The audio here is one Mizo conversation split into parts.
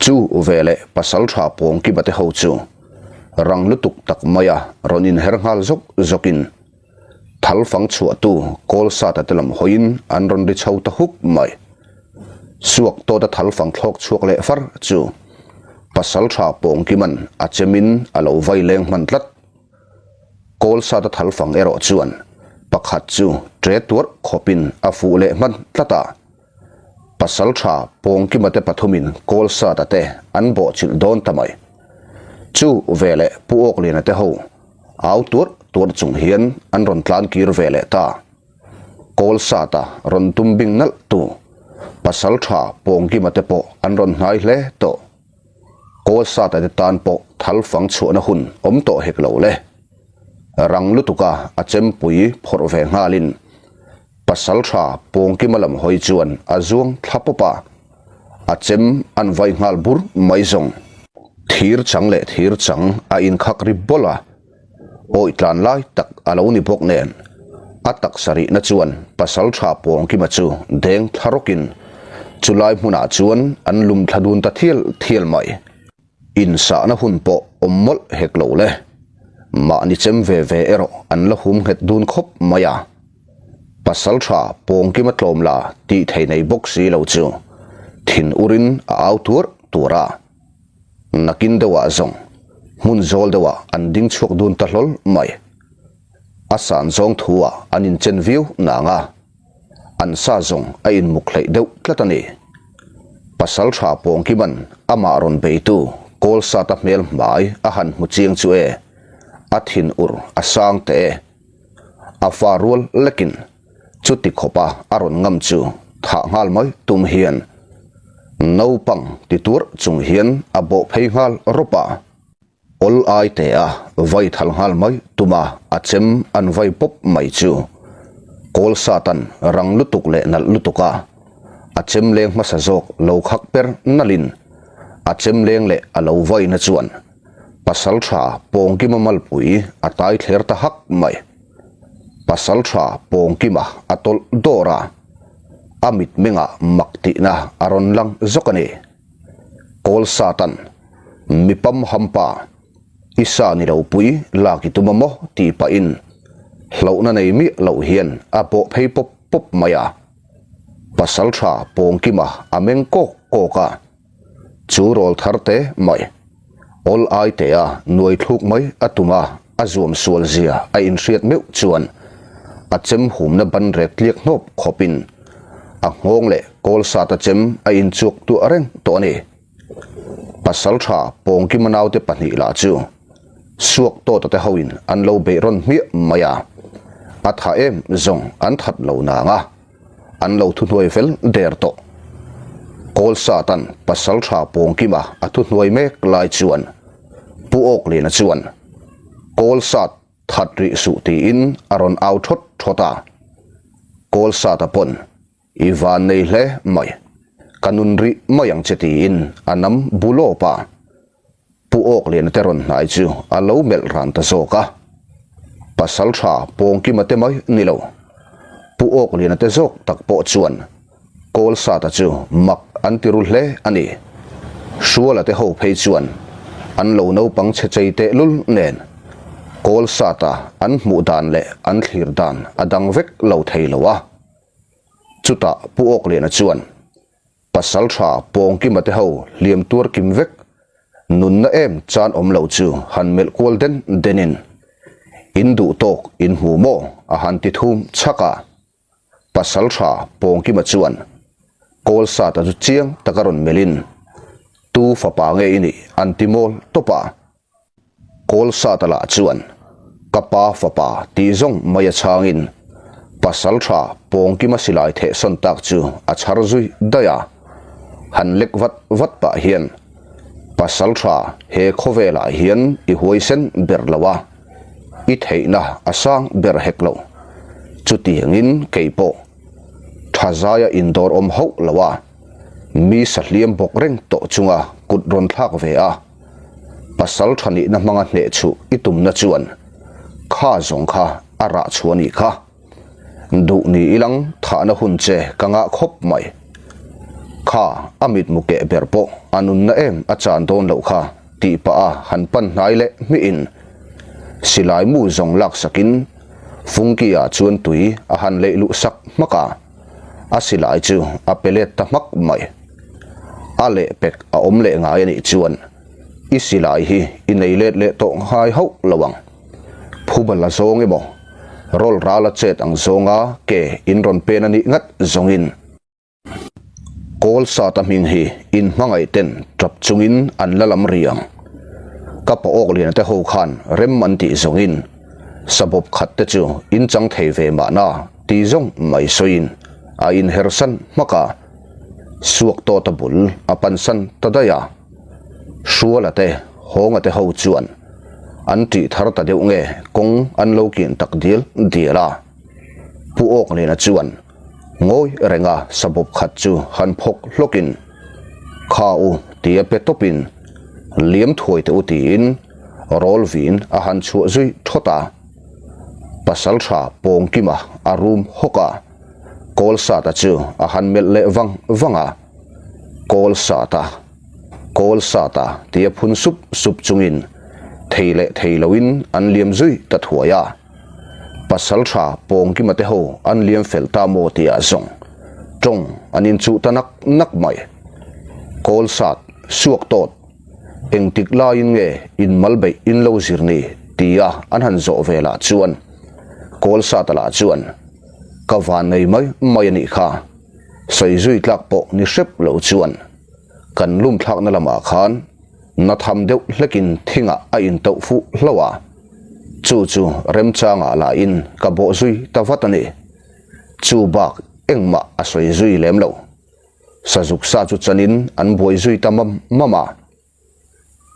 Chu veleh Pasalṭha Pawngkima te ho chu rang lutuk tak maia rawn inher nghal zawk zawkin thal fang chhuahtu Kawlsata te lam hawiin an rawn ri chho ta huk mai. Suak tawta thal fang thlawk chhuak leh far chu Pasalṭha Pawngkima'n a chemin a lo vai leng hman tlat. Kawlsata thal fang erawh chuan pakhat chu ṭe tuarh khawpin a fuh leh hman tlat a. Pasalṭha Pawngkima te pathumin Kawlsata te an bawhchilh dawn ta mai. Chu veleh Pu Awkliana te ho au tuarh tuarh chung hian an rawn tlan kir ve leh ta. Kawlsata rawn tum bing nalh tu Pasalṭha Pawngkima te pawh an rawn hnai hle tawh. Kawlsata te tan pawh thal fang chhuahna hun awm tawh hek lo le. Rang lutuka a chempui phawrh ve nghalin Pasalṭha Pawngkima lam hawi chuan a zuang thla pawp a, a chem an vai nghal bur mai zawng. Thir chang leh thir chang a inkhak ri bawlh a, awi tlan lai tak a lo ni bawk nen, a taksa rihna chuan Pasalṭha Pawngkima chu deng thla rawkin chulai hmunah chuan an lum thla dun ta thial thial mai. Insahna hun pawh awm mawlh hek lo le. Mahni chem ve ve erawh an la hum nghet dun khawp mai a. Pasal tha pawngkima tlawm la tih thei nei bawk si lo chu thin urin a au tuarh tuarh a. Nakin deuhah zawng hmun zawl deuhah an ding chhuak dun ta hlawl mai. A san zawng thu-ah an inchen viau nang a. An sa zawng a inmuk hleih deuh tlat a ni. Pasal tha Pawngkima'n amah rawn beitu Kawlsata hmel hmai a han hmu chiang chu e, a thin ur a sang teh e. A fa rual lekin chuti khawpa a rawn ngam chu thah nghal mai tum hian naupang ti tuarh chung hian a bawh phei nghal rawp a. Awl ai teh a vai thal nghal mai tum a, a chem an vai pawp mai chu kawl satan rang lutuk leh nalh lutuk a, a chem leng hmasa zawk lo khak per nalhin a chem leng leh a lo vaina chuan pasal tha Pawngkima malpui a tai thler ta hak mai. Pasal tha Pawngkima a tawlh dawr a, a mitmengah mak tihna a rawn lang zawk a ni. Kawl satan. Mi pam hampa, i sa ni lo pui lak i tum a maw tih pahin hlauhna nei miah loh hian a bawh phei pawp pawp mai a. Pasal tha Pawngkima a meng kawk kawk a, chu rawl thar te mai, awl ai te a nuai thluk mai a tum a, a zuam sual zia a inhriat meuh chuan a chem humna ban rek tliak hnawp khawpin a nghawng leh kawl sata chem a inchuak tuah reng tawh a ni. Pasal tha Pawngkima naute pahnih lah chu suak tawta te hoin an lo beih rawn hmiah mai a, a tha em zawng an that lo nang a, an lo thuhnuai fel der tawh. Kawlsatan Pasal tha Pawngkima a thuhnuai mek lai chuan Pu Awkliana chuan Kawlsat that rih suh tiin a rawn au thawt thawt a, Kawlsata pawn I van nei hle mai, ka nun rih mai ang che tiin a nam bu lawp a. Pu Awkliana te rawn hnai chu a lo melh ran ta zawk a. Pasal tha Pawngkima te mai ni lo, Pu Awkliana te zawk tak pawh chuan Kawlsata chu mak an ti ru hle a ni. Hruala te ho phei chuan an lo naupang chhe chei tehlul nen Kawlsata an hmuh dan leh an thlir dan a dang vek lo thei lo a. Chutah Pu Awkliana chuan, Pasal tha Pawngkima te ho hliam tuar kim vek, nunna em chan awm lo chu han melh kual den denin, In duh tawk in hmu maw? a han ti thum chhak a. Pasal tha Pawngkima chuan Kawlsata chu chiang taka rawn melhin, Tu fapa nge i nih? an ti mawl tawp a. Kawlsata lah chuan ka pa fapa tih zawng mai a chhangin pasal tha Pawngkima silai thehsawn tak chu a chhar zui daih a, han lek vat vat pah hian pasal tha he khawvelah hian i huaisen ber lo a, i theihna a sang ber hek lo. Chutiangin kei pawh tha zaia indawr awm hauh lo a, mi sahliam bawk reng tawh chunga kut rawn thlak ve a. Pasal tha nihna hmanga hneh chhuh i tumna chuan kha zawng kha a rah chhuah nih kha. Duh ni ilang thahna hun che ka ngah khawp mai. Kha a mitmu keh ber pawh a nunna em a chan dawn loh kha tih pah a han pan hnai leh hmihin silai mu zawng laksakin Fungki ah chuan tui a han leih luh sak hmak a, a silai chu a pe let ta hmak mai. A lehpek a awm leh ngai a nih chuan i silai hi i nei let leh tawh ngai hauh lo ang. Phuba la zawng emaw, rawl ral a chet ang zawnga ke in rawn pen a nih ngat zawngin. Kawl sata hming hi in hmangaih ten tap chungin an la lam ri ang. Ka pa awk liana te ho khan rem an tih zawngin sabawp khat te chu in chang thei ve mahna ti zawng mai sawiin a inher san hmak a, suak tawt a bul a pansan ta daih a. Hruala te Hawnga te ho chuan an tih thar ta deuh nge kawng an lo kin tak dial dial a. Pu Awkliana chuan Ngawi renga sabawp khat chu han phawk hlawkin, Kha u tia pe tawpin, Liam thuai teh u tiin rawl vin a han chhuah zui thawt a. Pasaltha Pawngkima a rum hawk a, Kawlsata chu a han melh leh vang vang a, Kawlsata, Kawlsata tia phun sup sup chungin thei leh thei loin an liam zui ta thuai a. Pasaltha Pawngkima te ho an liam fel ta maw tih ah zawng tawng an inchuh ta nak nak mai. Kawlsat, suak tawt, engtik laiin nge in mal beih in lo zir ni tia an han zawh ve lah chuan Kawlsata lah chuan ka van nei mai mai a nih kha, sawi zui tlak pawh ni hrep lo chuan kan lum thlakna lamah khan na tham deuh hlekin thingah a intauh fuh hlauh a. Chu chu remchangah lahin ka bawh zui ta vat a ni. Chu bak engmah a sawi zui lem lo. Sazuk sa chu chanin an buai zui ta mam mam a.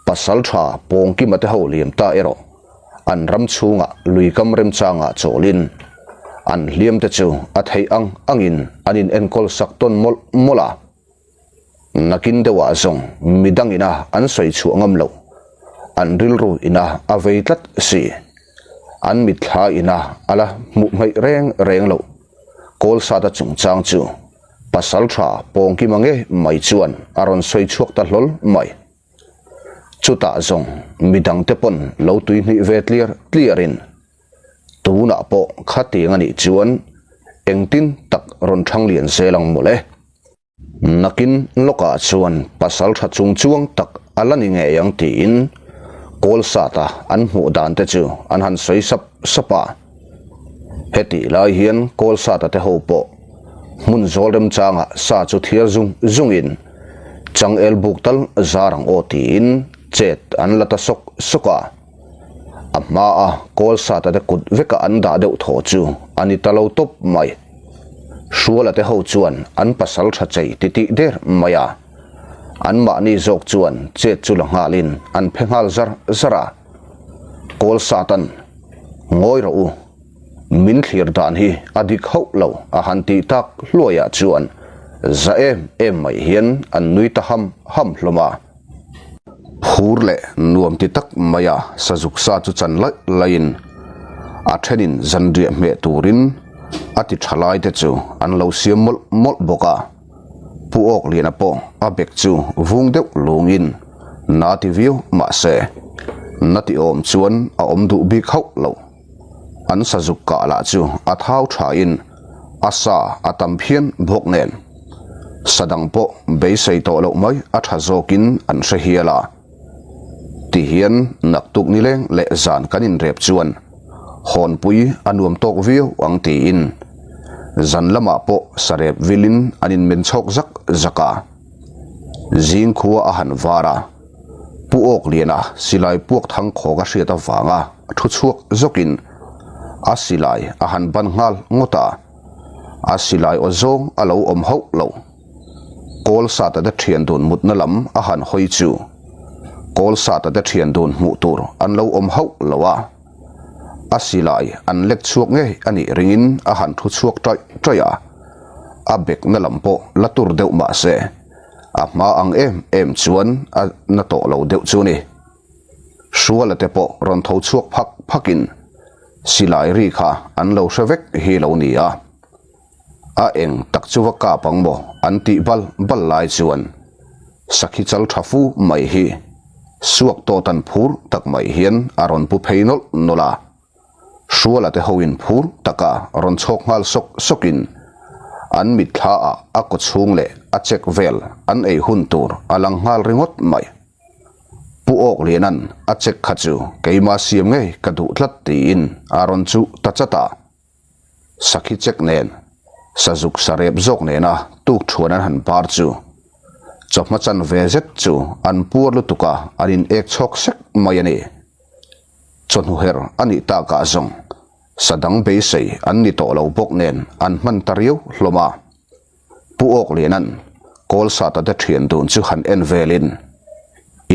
Pasal tha Pawngkima te ho liam ta erawh an ram chhungah luikam remchangah chawlin an hliam te chu a theih ang angin an in enkawl sak tawn mawlh mawlh a. Nakin deuhah zawng midang ina an sawi chhuah ngam loh, an rilru ina a vei tlat si. An mitthla ina a la hmuh hmaih reng reng loh. Kawlsata chungchang chu Pasaltha Pawngkima nge mai chuan a rawn sawi chhuak ta hlawl mai. Chutah zawng midangte pawn lo tuihnih ve tliar tliarin Tunah pawh khatiang a nih chuan engtin tak rawn thang lian zel ang mawle. Nakin lawkah chuan pasal tha chung chuang tak a la ni ngei ang tiin Kawlsata an hmuh dan te chu an han sawi sap sap a. Hetih lai hian Kawlsata te ho pawh hmun zawl remchangah sa chu thiar zung zungin changel buk tal zar ang aw tiin chet an la ta sawk sawk a. A hmaa Kawlsata te kut veka an dah deuh thaw chu a ni ta lo tawp mai. Hruala te ho chuan an pasal tha chei ti tih der mai a. An mahni zawk chuan chet chu la nghalin an phe nghal zar zar a. Kawlsatan, Ngawi rawh u, min thlir dan hi a dik hauh lo a han tih tak hluaiah chuan za em em mai hian an nui ta ham ham hlawm a. Phur leh nuam ti tak maia sazuk sa chu chan laih laihin a thenin zanriah hmeh turin a ti tha lai te chu an lo siam mawlh mawlh bawk a. Pu Awkliana pawh a bek chu vung deuh lungin na ti viau mah se na ti awm chuan a awm duh bik hauh lo. An sazuk kah lah chu a thau thain a sa a tam phian bawk nen sa dang pawh beisei tawh loh mai a tha zawkin an hre hial a. Tihian naktuk nileng leh zan kan inrep chuan hawnpui a nuam tawk viau ang tiin zan lamah pawh sarep vilin an inmen chhawk zak zak a. Zingkhua a han var a. Pu Awkliana silai puak thang khawk a hriat avanga thu chhuak zawkin a silai a han ban nghal ngawt a, a silai aw zawng a lo awm hauh lo. Kawlsata te thian dun mutna lam a han hawi chu Kawlsata te thian dun hmuh tur an lo awm hauh lo a, a silai an lek chhuak ngei a nih ringin a han thu chhuak taih taih a, a bekna lam pawh la tur deuh mah se. A hma ang em em chuan a na tawh lo deuh chu ni. Hruala te pawh rawn tho chhuak phak phakin silai ri kha an lo hre vek hi lo ni a. A eng tak chu va kap ang maw an tih bal bal lai chuan sakhi chal tha fu mai hi suak tawt an phur tak mai hian a rawn pu phei nawlh nawlh a. Hruala te hoin phur taka rawn chhawk nghal sawk sawkin an mitthla ah a kaw chhung leh a chek vel an ei hun tur a lang nghal ringawt mai. Pu Awklianan a chek kha chu keima siam ngei ka duh tlat tiin a rawn chuh ta chat a. Sakhi chek nen, sazuk sarep zawk nena tuk thuan an han par chu chawhma chan ve zet chu an puar lutuk a, an in ek chhawk sek mai a ni. Chawhnu her a nih takah zawng sa dang beisei an ni tawh lo bawk nen an hman ta riau hlawm a. Pu Awklianan Kawlsata te thian dun chu han en velin,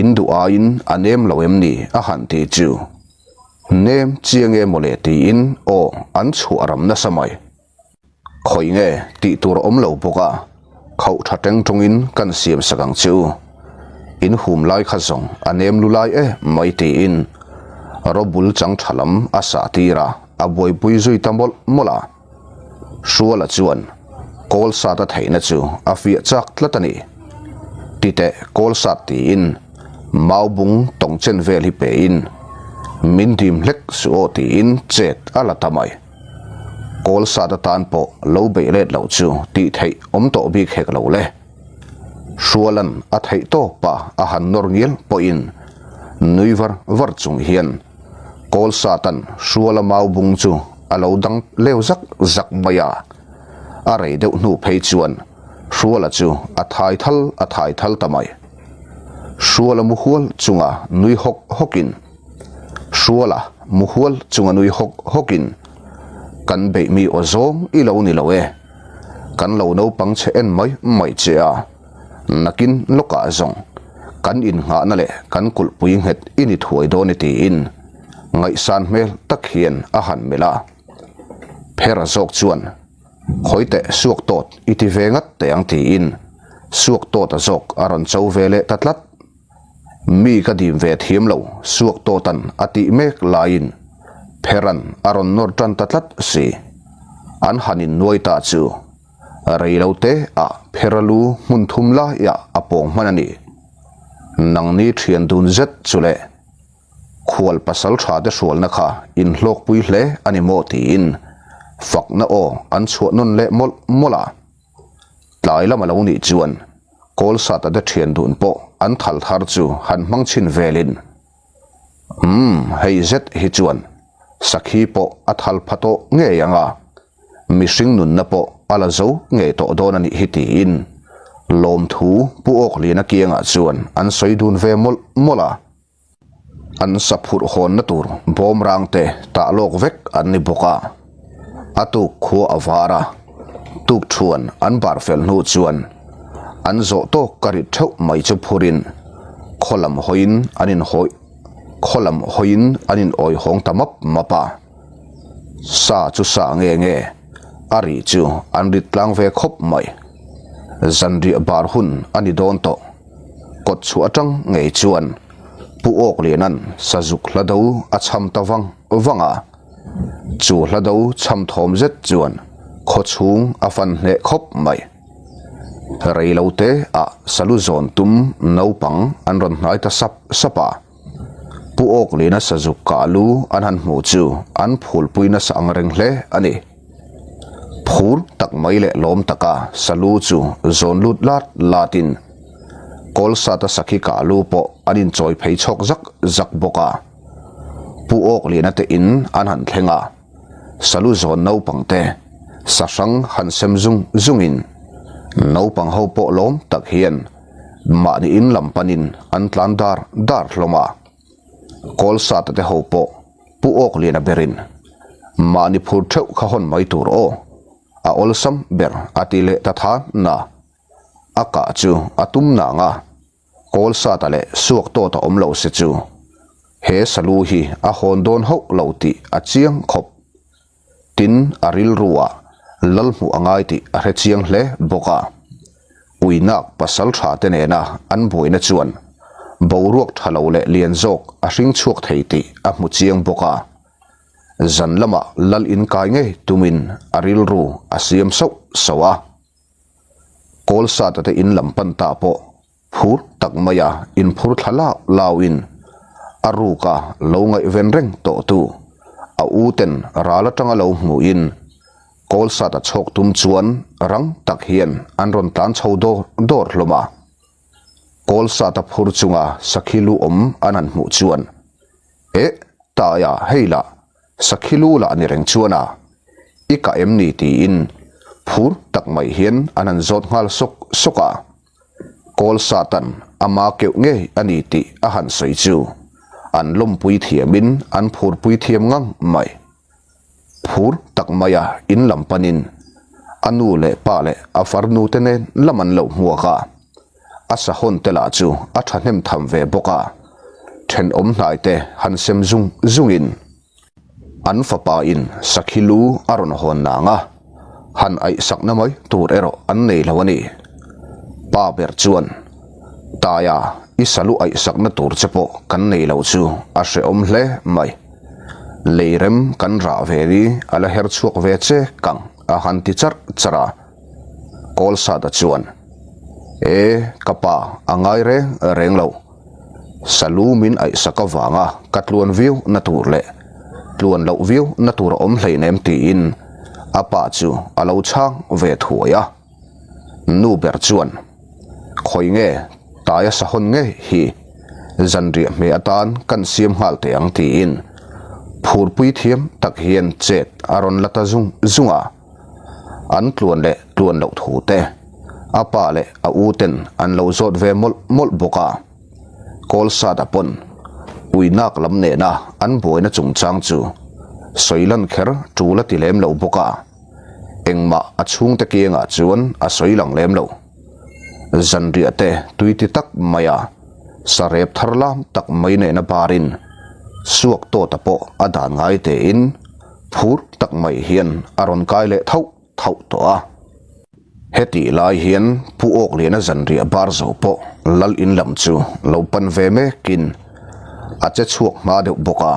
In duh aiin a nem lo em ni? a han ti chu. Nem chiang e mawle tiin aw an chhuah ram nasa mai. Khawi nge tih tur a awm lo bawk a, khauh tha teng tawngin kan siam sak ang che u. In hum lai kha zawng a nem lu lai e mai tiin Robul chang tha lam a sah tir a, a buaipui zui ta mawlh mawlh a. Hruala chuan kawl sat a theihna chu a fiah chak tlat a ni. Titeh kawl sat tiin mau bung tawng chen vel hi pein min dim hlek suh aw tiin chet a la ta mai. Kawl sat atan pawh lo beih let loh chu tih theih awm tawh bik hek lo le. Hrualan a theih tawp a a han nawr ngial pawhin nui var var chung hian Kawl satan Hruala mau bung chu a lo dang leu zak zak mai a. A rei deuh hnu phei chuan Hruala chu a thai thal a thai thal ta mai. Hruala mu hual chunga nui hawk hawkin Hruala mu hual chunga nui hawk hawkin Kan beih mi aw zawng i lo ni lo e. Kan lo naupang che en mai mai che a, nakin lawkah zawng kan innghahna leh kan kulhpui nghet i ni thuai dawn e tiin ngaihsan hmel tak hian a han melh a. Phera zawk chuan, Khawi teh suak tawt i ti ve ngat teh ang tiin suak tawta zawk a rawn cho ve leh ta tlat. Mi ka dim ve thiam lo, suak tawtan a tih mek laiin Pheran a rawn nawr tan ta tlat si. An han innuai ta chu rei lo te ah Phera lu hmun thum laiah a pawng hman a ni. Nangni thian dun zet chu le khual pasal tha te hrualna kha inhlawkpui hle a ni maw tiin fakna aw an chhuah nawn leh mawlh mawlh a. Tlai lam a lo nih chuan Kawlsata te thian dun pawh an thal thar chu han hmang chhin velin, Umm, hei zet hi chuan sakhi pawh a thal pha tawh ngei ang a, mihring nunna pawh a la zo ngei tawh dawn a nih hi tiin lawmthu Pu Awkliana kiangah chuan an sawi dun ve mawlh mawlh a. An sa phurh hawnna tur bawmrang te tah lawk vek an ni bawk a, a tuk khua a var a, tuk thuan an bar fel hnu chuan an zawh tawk ka rit theuh mai chu phurin khaw lam hawiin an in hawi khaw lam hawiin an in awi hawng ta map map a, sa chu sa nge nge a ri chu an rit tlang ve khawp mai, zanriah bar hun a ni dawn tawh. Kawt chhuah atang ngei chuan Pu Awklianan sazuk hla do a chham ta vang vang a, chu hla do chham thawm zet chuan khaw chhung a fan hneh khawp mai. Rei lo te ah salu zawn tum naupang an rawn hnai ta sap sap a, Pu Awkliana sazuk kah lu an han hmuh chu an phulpui nasa ang reng hle a ni. Phur tak mai leh lawm taka salu chu zawn lut lat latin Kawlsata sakhi kah lu pawh an inchawi phei chhawk zak zak bawk a. Pu Awkliana te in an han thleng a, salu zawn naupang te sa hrang han sem zung zungin naupang ho pawh lawm tak hian mahni in lam panin an tlan dar dar hlawm a. Kawlsata te ho pawh Pu Awkliana berin mahni phur theuh kha hawn mai tur aw, a awlsam ber a ti leh ta than na. A kah chu a tum nang a, Kawlsata leh Suaktawta awm lo se chu he salu hi a hawn dawn hauh lo tih a chiang khawp. Tin, a rilruah lal hmuh a ngai tih a hre chiang hle bawk a. Uinak pasal tha te nena an buaina chuan boruak tha lo leh lian zawk a hring chhuak thei tih a hmu chiang bawk a. Zan lamah lal inkai ngei tumin a rilru a siam sauh sauh a. Kawlsata te in lam pan ta pawh phur tak maia inphur thla lau lauin a ruka lo ngaihven reng tawhtu a u ten ral atanga lo hmuhin Kawlsata chhawk tum chuan rang tak hian an rawn tlan chho dawr dawr hlawm a. Kawlsata phur chunga sakhi lu awm an han hmuh chuan, Eh, Taia, hei lah, sakhi lu lah ni reng chuan a, i kah em ni? tiin phur tak mai hian an han zawt nghal sawk sawk a. Kawlsatan ama keuh ngei a ni tih a han sawi chu an lawmpui thiamin an phurpui thiam ngang mai. Phur tak maia in lam panin a nu leh pa leh a farnu te nen lam an lo hmuak a, a sahawn te lah chu a thahnem tham ve bawk a, thenawm hnai te han sem zung zungin an fapa in sakhi lu a rawn hawn nang a, han aihsakna mai tur erawh an nei lo a ni. Pa ber chuan, Taia, i salu aihsakna tur che pawh kan nei lo chu a hrehawm hle mai. Lei rem kan rah ve ni a la her chhuak ve che kang a han ti charh charh a. Kawlsata chuan, E, ka pa, a ngai reng reng lo. Salu min aihsak avanga ka tluan viau na tur leh tluan loh viau na tur a awm hleinem tiin a pa chu a lo chhang ve thuai a. Nu ber chuan, Khawi nge taia sahawn ngei hi zanriah hmeh atan kan siam nghal teh ang tiin phurpui thiam tak hian chet a rawn la ta zung zung a. An tluan leh tluan loh thu te a pa leh a u ten an lo zawt ve mawlh mawlh bawk a. Kawlsata pawn Uinak lam nena an buaina chungchang chu sawi lan kher tul a ti lem lo bawk a. Engmah a chhungte kiangah chuan a sawi lang lem lo. Zanriah te tui ti tak maia sarep thar lam tak mai nena barin suak tawta pawh a dan ngai tein phur tak mai hian a rawn kai leh thauh thauh tawh a. Hetih lai hian Pu Awkliana zanriah bar zo pawh lal in lam chu lo pan ve mekin a che chhuak hma deuh bawk a.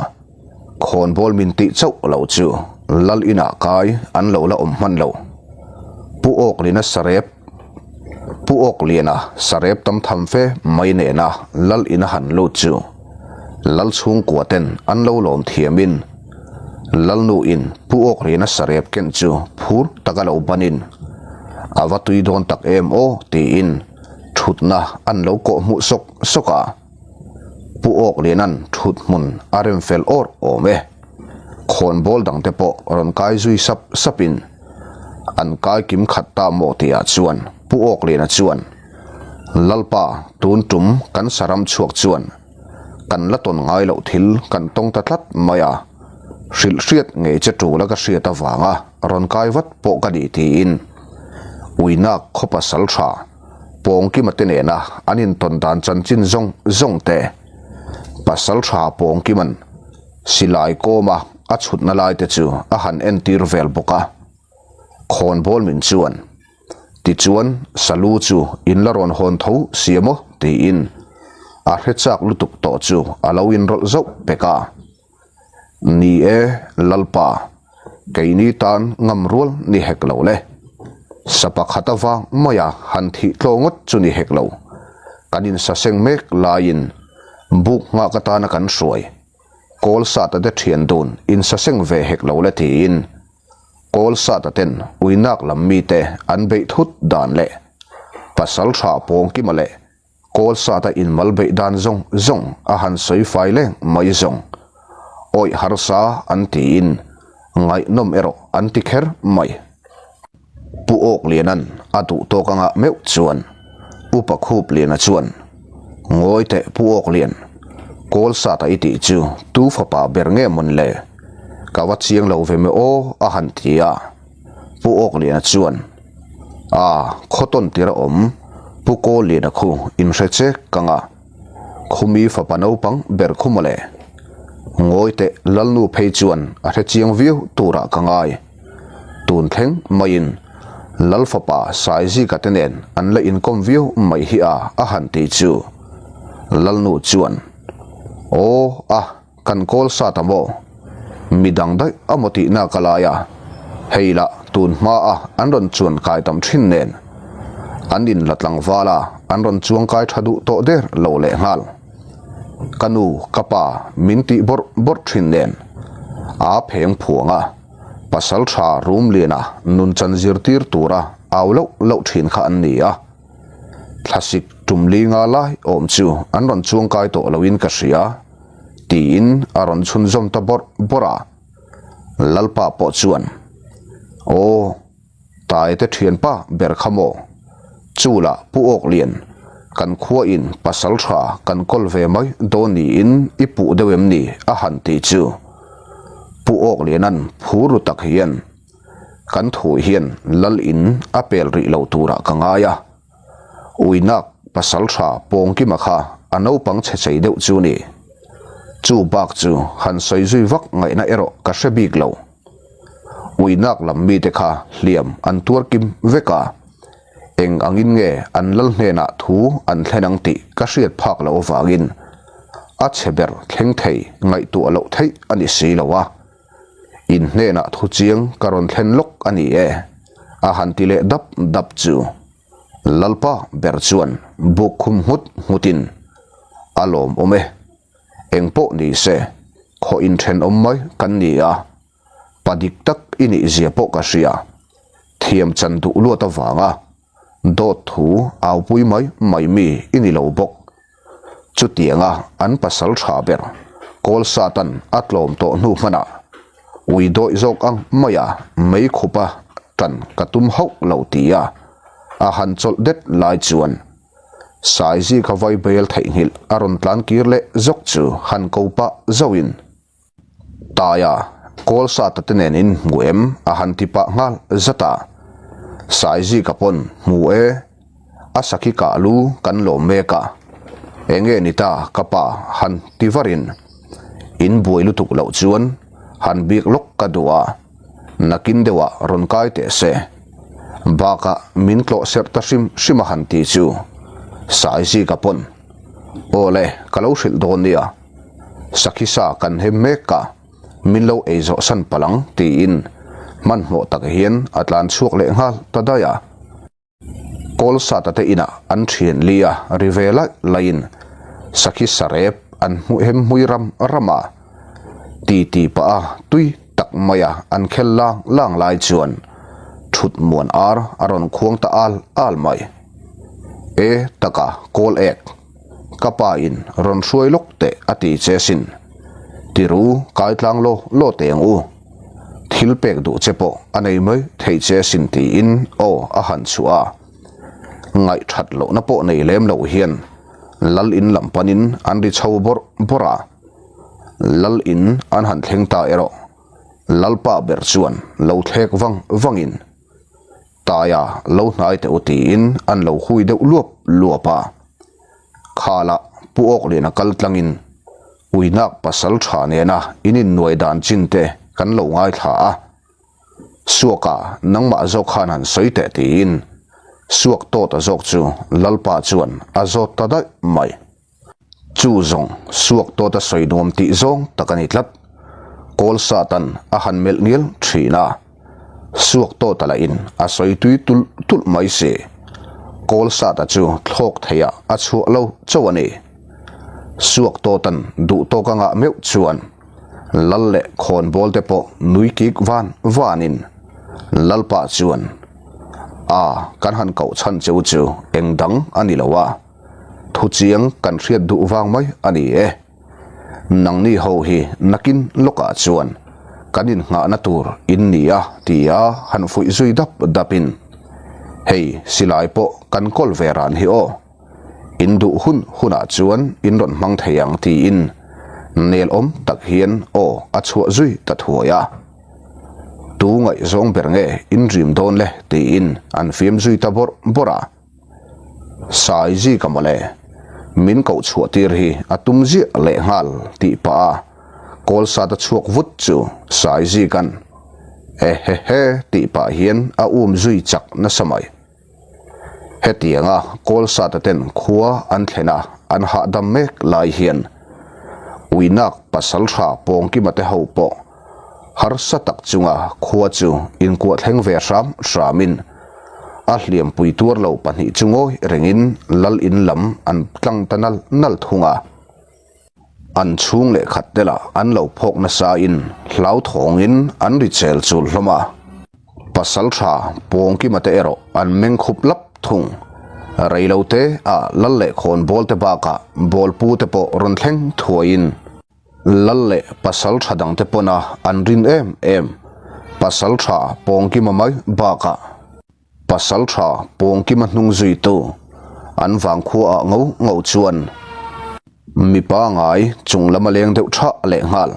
Khawnbawl min tih chauh lo chu lal inah kai an lo la awm hman lo. Pu Awkliana sarep Pu Awkliana sarep tam tham fe mai nena lal ina han lut chu lal chhungkua ten an lo lawm thiamin lalnu in Pu Awkliana sarep ken chu phur taka lo banin a va tui dawn tak em aw tiin thutna an lo kawh hmuh sawk sawk a. Pu Awk Lianan thut hmun a rem fel awr awm e. Khawnbawl dangte pawh rawn kai zui sap sapin an kai kim khat ta maw tihah chuan Pu Awk Liana chuan, Lalpa, tun tum kan saram chhuak chuan kan la tawn ngai loh thil kan tawng ta tlat mai a, hrilh hriat ngei che tul a ka hriat avanga rawn kai vat pawh ka nih tiin Uinak khaw pasal tha Pawngkima te nena an intawn dan chanchin zawng zawng te, pasal tha Pawngkima'n silai kawma a chhutna lai te chu a han entir vel bawk a. Khawnbawl min chuan, Tichuan, Salu chu in la rawn hawn tho si a maw? tiin a hre chak lutuk tawh chu a lo inrawlh zauh pek a. Ni e, Lalpa, keini tan ngam rual ni hek lo le. Sa pakhat avang maia han thih tlaw ngawt chu ni hek lo. Kan insaseng mek laiin buk nghak atana kan hruai. Kawl sata te thian dun insaseng ve hek lo le tiin kawl sata ten uinak lam mite an beih thut dan leh pasal tha pawngkima leh Kawl sata inmal beih dan zawng zawng a han sawi fai leng mai zawng. Awih harsa an tiin ngaihnawm erawh an ti kher mai. Pu Awklianan a duh tawk anga meuh chuan Upa Khupliana chuan, Ngawi teh Pu Awklian, kawl sata i tih chu tu fapa ber nge mawn le? Ka va chiang lo ve maw aw a han ti a. Pu Awkliana chuan, A, khawtawn tir a awm, Pu Kawlliana khu inhre che ka nga. Khumi fapa naupang ber khu mawle. Ngawi teh Lalnu phei chuan a hre chiang viau turah ka ngai. Tun thleng maiin Lal fapa Saizika te nen an la inkawm viau mai hi a a han ti chu Lalnu chuan, Aw a, Kan kawl sat a maw? Mi dang daih a maw tihna ka lai a, hei lah. tun hma a an rawn chuan kai tam thin nen an in la tlangval a an rawn chuang kai tha duh tawh der lo leh nghal. Ka nu ka pa min tih bawrh bawrh thin nen a pheng phuang a pasal tha Rumliana nun chan zirtir tura au loh loh thin kha an ni a. Thlasik tum li nga lai awm chu an rawn chuang kai tawh loin ka hria tiin a rawn chhunzawm ta bawrh bawrh a. Lalpa pawh chuan, Aw, Taite thianpa ber kha maw? Chu lah Pu Awklian, kan khuain pasal tha kan kawl ve mai dawn niin i puh deuh em ni? a han ti chu. Pu Awklianan phur ru tak hian, Kan thu hian lal in a pel rih lo turah ka ngai a. Uinak pasal tha Pawngkima kha a naupang chhe chei deuh chu ni. Chu bak chu han sawi zui vak ngaihna erawh ka hre bik lo. Uinak lam mite kha hliam an tuar kim vek a, eng angin nge an lal hnenah thu an thlen ang tih ka hriat phak loh avangin a chhe ber thleng thei ngaihtuah loh theih a ni si lo a. In hnenah thu chiang ka rawn thlen lawk a ni e, a han ti leh dap dap chu. Lalpa ber chuan buk khum nghut nghutin, A lawmawm e, eng pawh ni se, khaw inthenawm mai kan ni a, pa dik tak i nih zia pawh ka hria, thiam chan duh luat avanga dawt thu aupui mai mai mi i ni lo bawk. Chutianga an pasal tha ber Kawl Satan a tlawm tawh hnu hmanah ui dawih zawk ang maia mei khupa tan ka tum hauh lo tia a han chawlh det lai chuan Saizika vaibel theihnghilh a rawn tlan kir leh zawk chu han ko pah zauhin Taia, kawl sata te nen in hmu em? a han ti pah nghal zat a. Saizika pawn hmu e, a sakhi kah lu kan lawm mek a, enge ni ta ka pa han ti varin in buai lutuk loh chuan han bik lawk ka duh a, nakin deuhah rawn kai teh se. Bakah min tlawh serh ta hrim hrim a han ti chu Saizika pawn Aw le, ka lo hrilh dawn nia. Sakhi sa kan hem mek a, min lo ei zawh san palh ang tiin hmanhmawh tak hian a tlan chhuak leh nghal ta daih a. Kawl sata te inah an thian li a ri ve laih laihin sakhi sarep an hmuh hem hmui ram ram a, ti ti pah a tui tak maia an khel lang lang lai chuan thut muan ar a rawn khuang ta al al mai. E taka kawl ek. Ka pa in rawn hruai lawk teh a ti che sin. Tiru kai tlang law law teh ang u. Thil pek duh che pawh a nei mai thei che sin tiin aw a han chhuah a. Ngaih that lohna pawh nei lem loh hian Lal in lam panin an ri chho bawrh bawrh a. Lal in an han thleng ta erawh Lalpa ber chuan lo thlek vang vangin Taia lo hnai teh u tiin an lo hui deuh luap luap a. Khalah Pu Awkliana kal tlangin Uinak pasal tha nena in innuai dan chin te kan lo ngaithla a. Suaka nangmah zawk khan han sawi teh tiin Suak tawta zawk chu Lalpa chuan a zawt ta daih mai. Chu zawng suak tawta sawi nuam tih zawng tak a ni tlat. Kawl Satan a han melh ngial thin a, suak tawta lahin a sawi tui tulh tulh mai si. Kawl Sata chu thlawk theiah a chhuah lo chauh a ni. Suak tawtan duh tawk a ngah meuh chuan Lal leh khawnbawl te pawh nui kik van vanin Lalpa chuan, A, kan han koh chhan cheu chu eng dang a ni lo a. Thu chiang kan hriat duh vang mai a ni e. Nangni ho hi nakin lawkah chuan kan innghahna tur in ni a tia han fuih zui dap dapin, Hei silai pawh kan kawl ve ran hi aw. In duh hun hunah chuan in rawn hmang thei ang tiin nelawm tak hian aw a chhuah zui ta thuai a. Tu ngaihzawng ber nge in rim dawn le tiin an fiam zui ta bawrh bawrh a. Sai zika mawle, min koh chhuah tir hi a tum ziah leh nghal tih pah a kawl sat a chhuak vut chu Sai zika'n ehehe tih pah hian a um zui chak nasa mai. Hetianga kawl sata ten khua an thlen a an hahdam mek lai hian Uinak pasaltha Pawngkima te ho pawh. Harsa tak chunga khua chu inkuah thleng ve hram hramin a hliampui tuar lo pahnih chu ngawi rengin lal in lam an tlang ta nal nal thung a. An chhung leh khat te lah an lo phawk nasain hlauthawngin an ri chel chul hlawm a. Pasaltha Pawngkima te erawh an meng khup lap thung. Reilote ah lal leh khawnbawl te bakah bawlpu te pawh rawn thleng thuaiin Lal leh pasaltha dangte pawna an rin em em pasaltha Pawngkima mai bakah Pasaltha Pawngkima hnung zuitu an vangkhua ah ngo ngo chuan mipa ngai chung lama leng deuh tha lehnghal.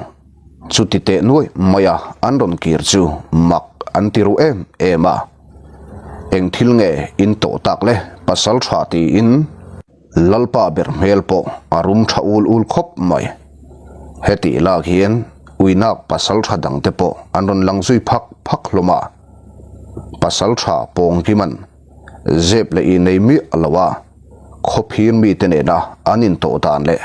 Chuti teh nuai maia an rawn kir chu mak an ti ru em em a. Eng thil nge in tawh tak le Pasaltha tiin Lalpa ber hmel pawh a rum tha ul ul khawp mai. Hetih lak hian Uinak pasaltha dangte pawh an rawn lang zui phak phak hlawm a. Pasaltha Pawngkiman zep leh i nei miah lo a, khawphir mite nena an intawh dan leh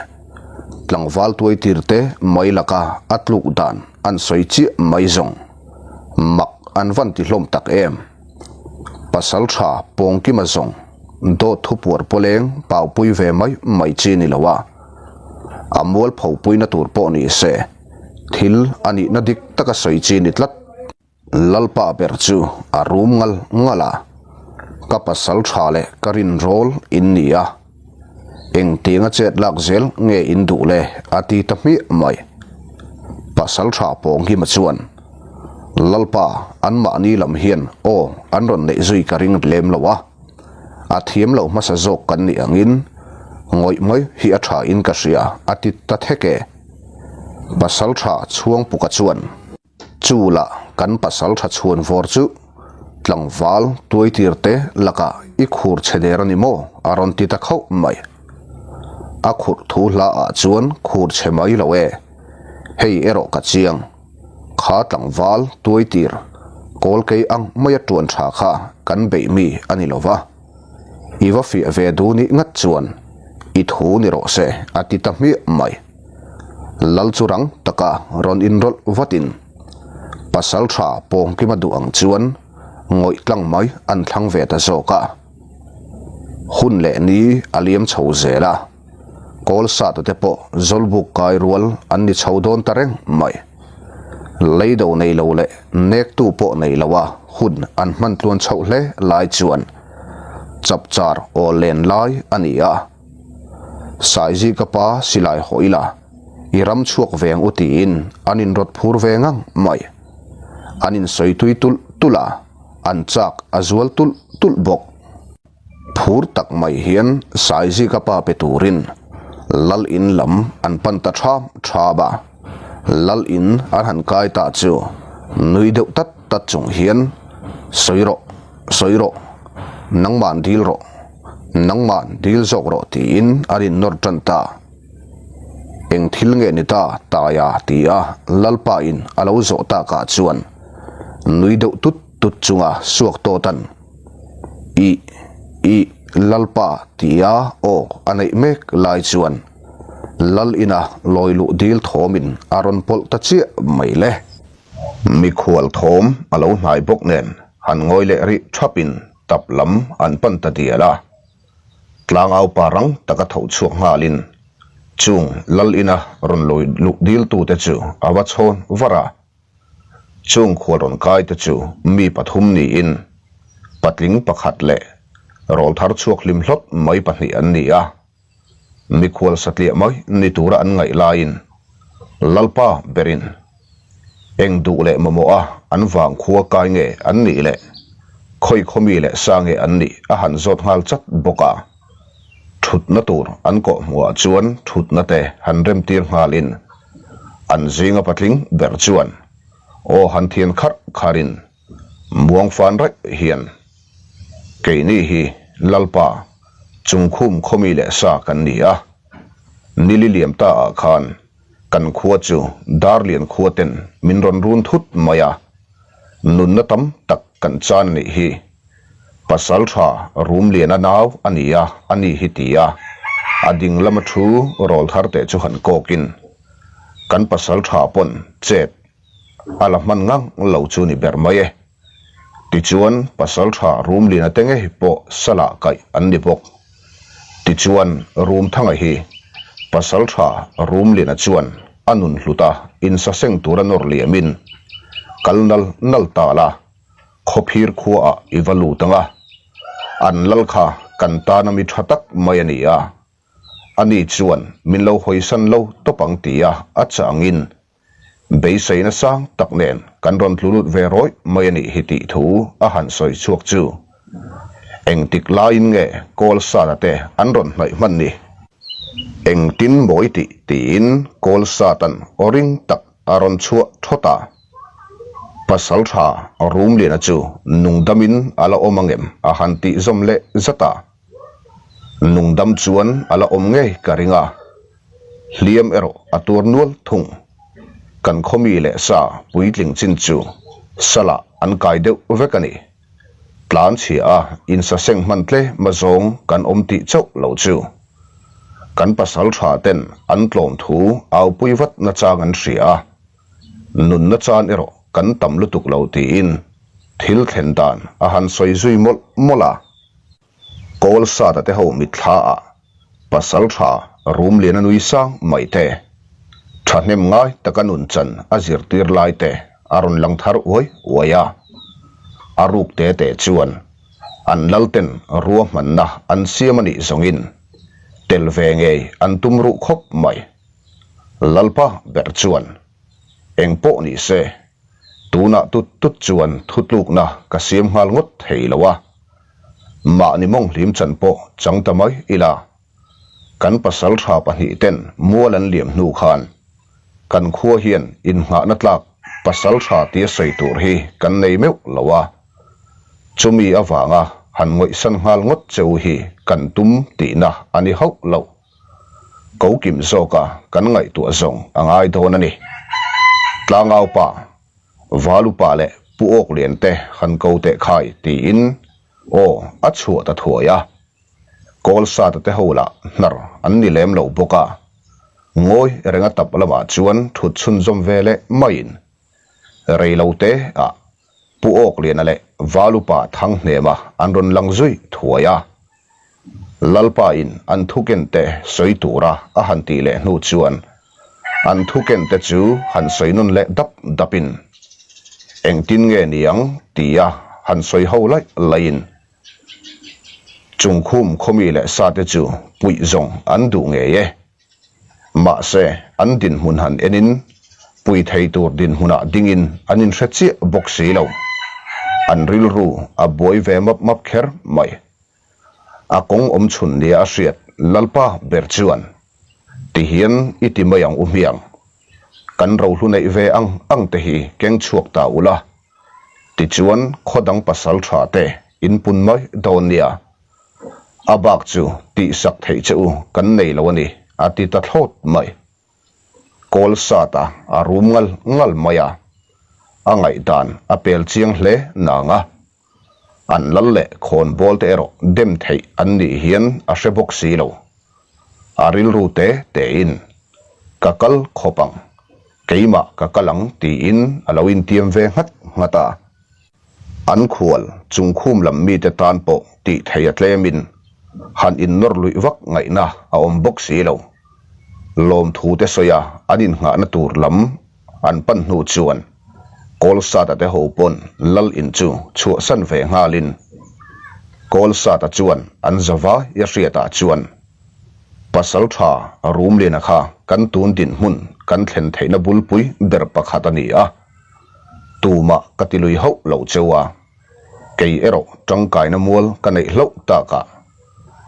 tlangval tuaitirte mai laka a tluk dan an sawi chiah mai zawng mak an van ti hlawm tak em. Pasaltha Pawngkima zawng dawt thupuar pawleng paupui ve mai mai chi ni lo a, a mualpho puina tur pawh ni se thil a nihna dik taka sawi chi ni tlat. Lalpa ber chu a rum ngal ngal a, ka pasal tha leh ka rin rawl in ni a, engtianga chet lak zel nge in duh le a ti ta hmiah mai. Pasal tha Pawnghima chuan, Lalpa anmahni lam hian aw an rawn neih zui ka ring lem lo a, a thiam lo hmasa zawk kan nih angin ngawih mai hi a tha in ka hria a ti ta thek e. Pasal tha Chhuangpuka chuan. Chu lah kan pasal tha chhuan vawr chu tlangval tuaitir te lakah i khur chhe der a ni maw? a rawn ti ta khauh mai. A khurh thu hla ah chuan khur chhe mai lo e. Hei erawh ka chiang. Kha tlangval tuaitir kawl kei ang maia tuan tha kha kan beih mi a ni lo va. I va fiah ve duh nih ngat chuan i thu ni rawh se a ti ta hmiah mai. Lal chu rang taka rawn inrawlh vatin pasal tha Pawngkima duh ang chuan ngawih tlang mai an thlang ve ta zawk a. Hun leh ni a liam chho zel a, Kawlsata te pawh Zawlbuk kai rual an ni chho dawn ta reng mai. Leido nei lo leh nektu pawh nei lo a hun an hman tluan chhoh hle lai chuan chapchar aw len lai a ni a. Saizi ka pa silai haw ila, i ram chhuak veng u tiin an inrawt phur ve ngang mai. An insawi tui tulh tulh a, an chak a zual tulh tulh bawk. Phur tak mai hian Saizi ka pa pe turin Lal in lam an pan ta tham tham a. Lal in an han kai ta chu nui deuh tat tat chung hian, Sawi rawh, sawi rawh, nangman dil rawh. Nangman dil zawk rawh tiin a rin nawr tan ta. Eng thil nge ni ta Taia ti a Lalpa in a lo zawh takah chuan nui deuh tut tut chunga suak tawt an Ih, ih, Lalpa ti a aw a neih mek lai chuan Lal ina lawi luh dil thawmin a rawn pawlh ta chiah mai le. Mikhual thawm a lo hnai bawk nen han ngawi leh rih thapin Tap lam an pan ta dial a, tlangau pa rang taka tho chhuak nghalin chung lal ina rawn lawi luh diltute chu a va chhawn var a. Chung khual rawn kaite chu mi pathum niin patling pakhat leh rawlthar chhuak hlim hlawt mai pahnih an ni a. Mikhual satliah mai ni tura an ngaih laiin Lalpa berin eng duh leh mamawh a an vang khua kai nge an nih leh khawi khawmi leh sa nge an nih a han zawt nghal chat bawk a. Thutna tur an kawh hmuhah chuan thutna te han remtir nghalin an zinga patling ber chuan aw han thian kharh kharin muang fan raih hian keini hi Lalpa Chungkhum khawmi leh sa kan ni a, nili liam ta ah khan kan khua chu Darlian khua ten min rawn run thut mai a, nunna tam tak kan chan a nih hi. Pasal tha Rumliana nau a ni a, a ni hi ti a, a ding lama thu rawl thar teh chu han kawkin kan pasal tha pawn chet. a la hman ngang lo chu ni ber mai e. Tichuan, pasalṭha Rumliana te ngei pawh salah kaih an ni bawk. Tichuan, Rumthanga hi pasalṭha Rumliana chuan a nun hlut a, insaseng tura nawr liamin kal nal nal ta la, Khawphir khuaah i va lut ang a, an lal kha kan tana mi ṭha tak mai a ni a, ani chuan min lo hawisan lo tawp ang tia a chah angin Beiseina sang tak nen kan rawn tlu lut ve rawih mai a nih hi tih thu a han sawi chhuak chu. Engtik laiin nge Kawlsata te an rawn hnaih hman ni? Engtin mawi tih tiin Kawlsatan aw ring tak a rawn chhuah thawt a. Pasaltha Rumliana chu nungdamin a la awm angem a han tih zawm leh zat a. Nungdam chuan a la awm ngei ka ring a. Hliam erawh a tuar nual thung. Kan khawmi leh sa puitling chin chu salah an kai deuh vek a ni. Tlan chhia a insaseng hman tlem azawng kan awm tih chauh lo chu. Kan pasal tha ten an tlawm thu aupui vat nachang an hria a. Nunna chan erawh kan tam lutuk lo tiin thil thlen dan a han sawi zui mawlh mawlh a. Kawl Sata te ho mitthla ah pasal tha Rumliana nui sang mai te, thahnem ngai taka nun chan a zirtir lai te a rawn lang thar uai uai a. A ruk te te chuan an lalten ruahmanna an siam a nih zawngin tel ve ngei an tum ruh khawp mai. Lalpa ber chuan eng pawh ni se tunah tut tut chuan thutlukna ka siam nghal ngawt thei lo a. Mahni mawng hlim chan pawh chang ta mai ila, kan pasal tha pahnihten mual an liam hnu khan kan khua hian innghahna tlak pasal tha tia sawi tur hi kan nei meuh lo a, chumi avanga han ngawihsan nghal ngawt cheu hi kan tum tihna a ni hauh lo. Ko kim zawka kan ngaihtuah zawng a ngai dawn a ni. Tlangaupa. Valupa leh Pu Awklian te han ko teh khai tiin aw a chhuah ta thuai a. Kawlsata te ho lah hnar an ni lem lo bawk a. Ngawi renga tap lamah chuan thut chhunzawm ve leh maiin rei lo te ah Pu Awkliana leh Valupa Thanghnema an rawn lang zui thuai a. Lalpa in an thuken te sawi tura a han tih leh hnu chuan an thuken te chu han sawi nawn leh dap dap in engtin nge niang tia han sawi ho laih laih in Chungkhum khawmi leh sa te chu puih zawng an duh ngei e. Mahse an dinhmun han en in pui thei tur dinhmunah dingin an inhre chiah bawk si lo. An rilru a buai ve map map kher mai. A kawng awm chhun nia a hriat Lalpa ber chuan, Tihian i ti mai ang u hmiang. Kan rohlu neih ve ang ang te hi keng chhuak ta ula. Tichuan khaw dang pasal tha te in pun mai dawn nia. A bak chu tihsak theih che u kan nei lo a ni, a ti ta thlawt mai. Kawl sat a, a rum ngal ngal mai a. A ngaihdan a pel chiang hle nang a. An lal leh khawnbawl te erawh dem theih an nih hian a hre bawk si lo. A rilru te tein, Ka kal khawp ang, keimah ka kal ang tiin a lo intiam ve nghat nghat a. An khual chungkhum lam mite tan pawh tih theih a tlemin han innawr luih vak ngaihna a awm bawk si lo. Lawmthu te sawi a an innghahna tur lam an pan hnu chuan Kawlsata te ho pawn lal in chu chhuahsan ve nghalin Kawlsata chuan an zavai a hriatah chuan Pasaltha Rumliana kha kan tun dinhmun kan thlen theihna bulpui ber pakhat a ni a. Tumah ka ti lui hauh lo cheu a, kei erawh tangkaina mual ka neih hlauh takah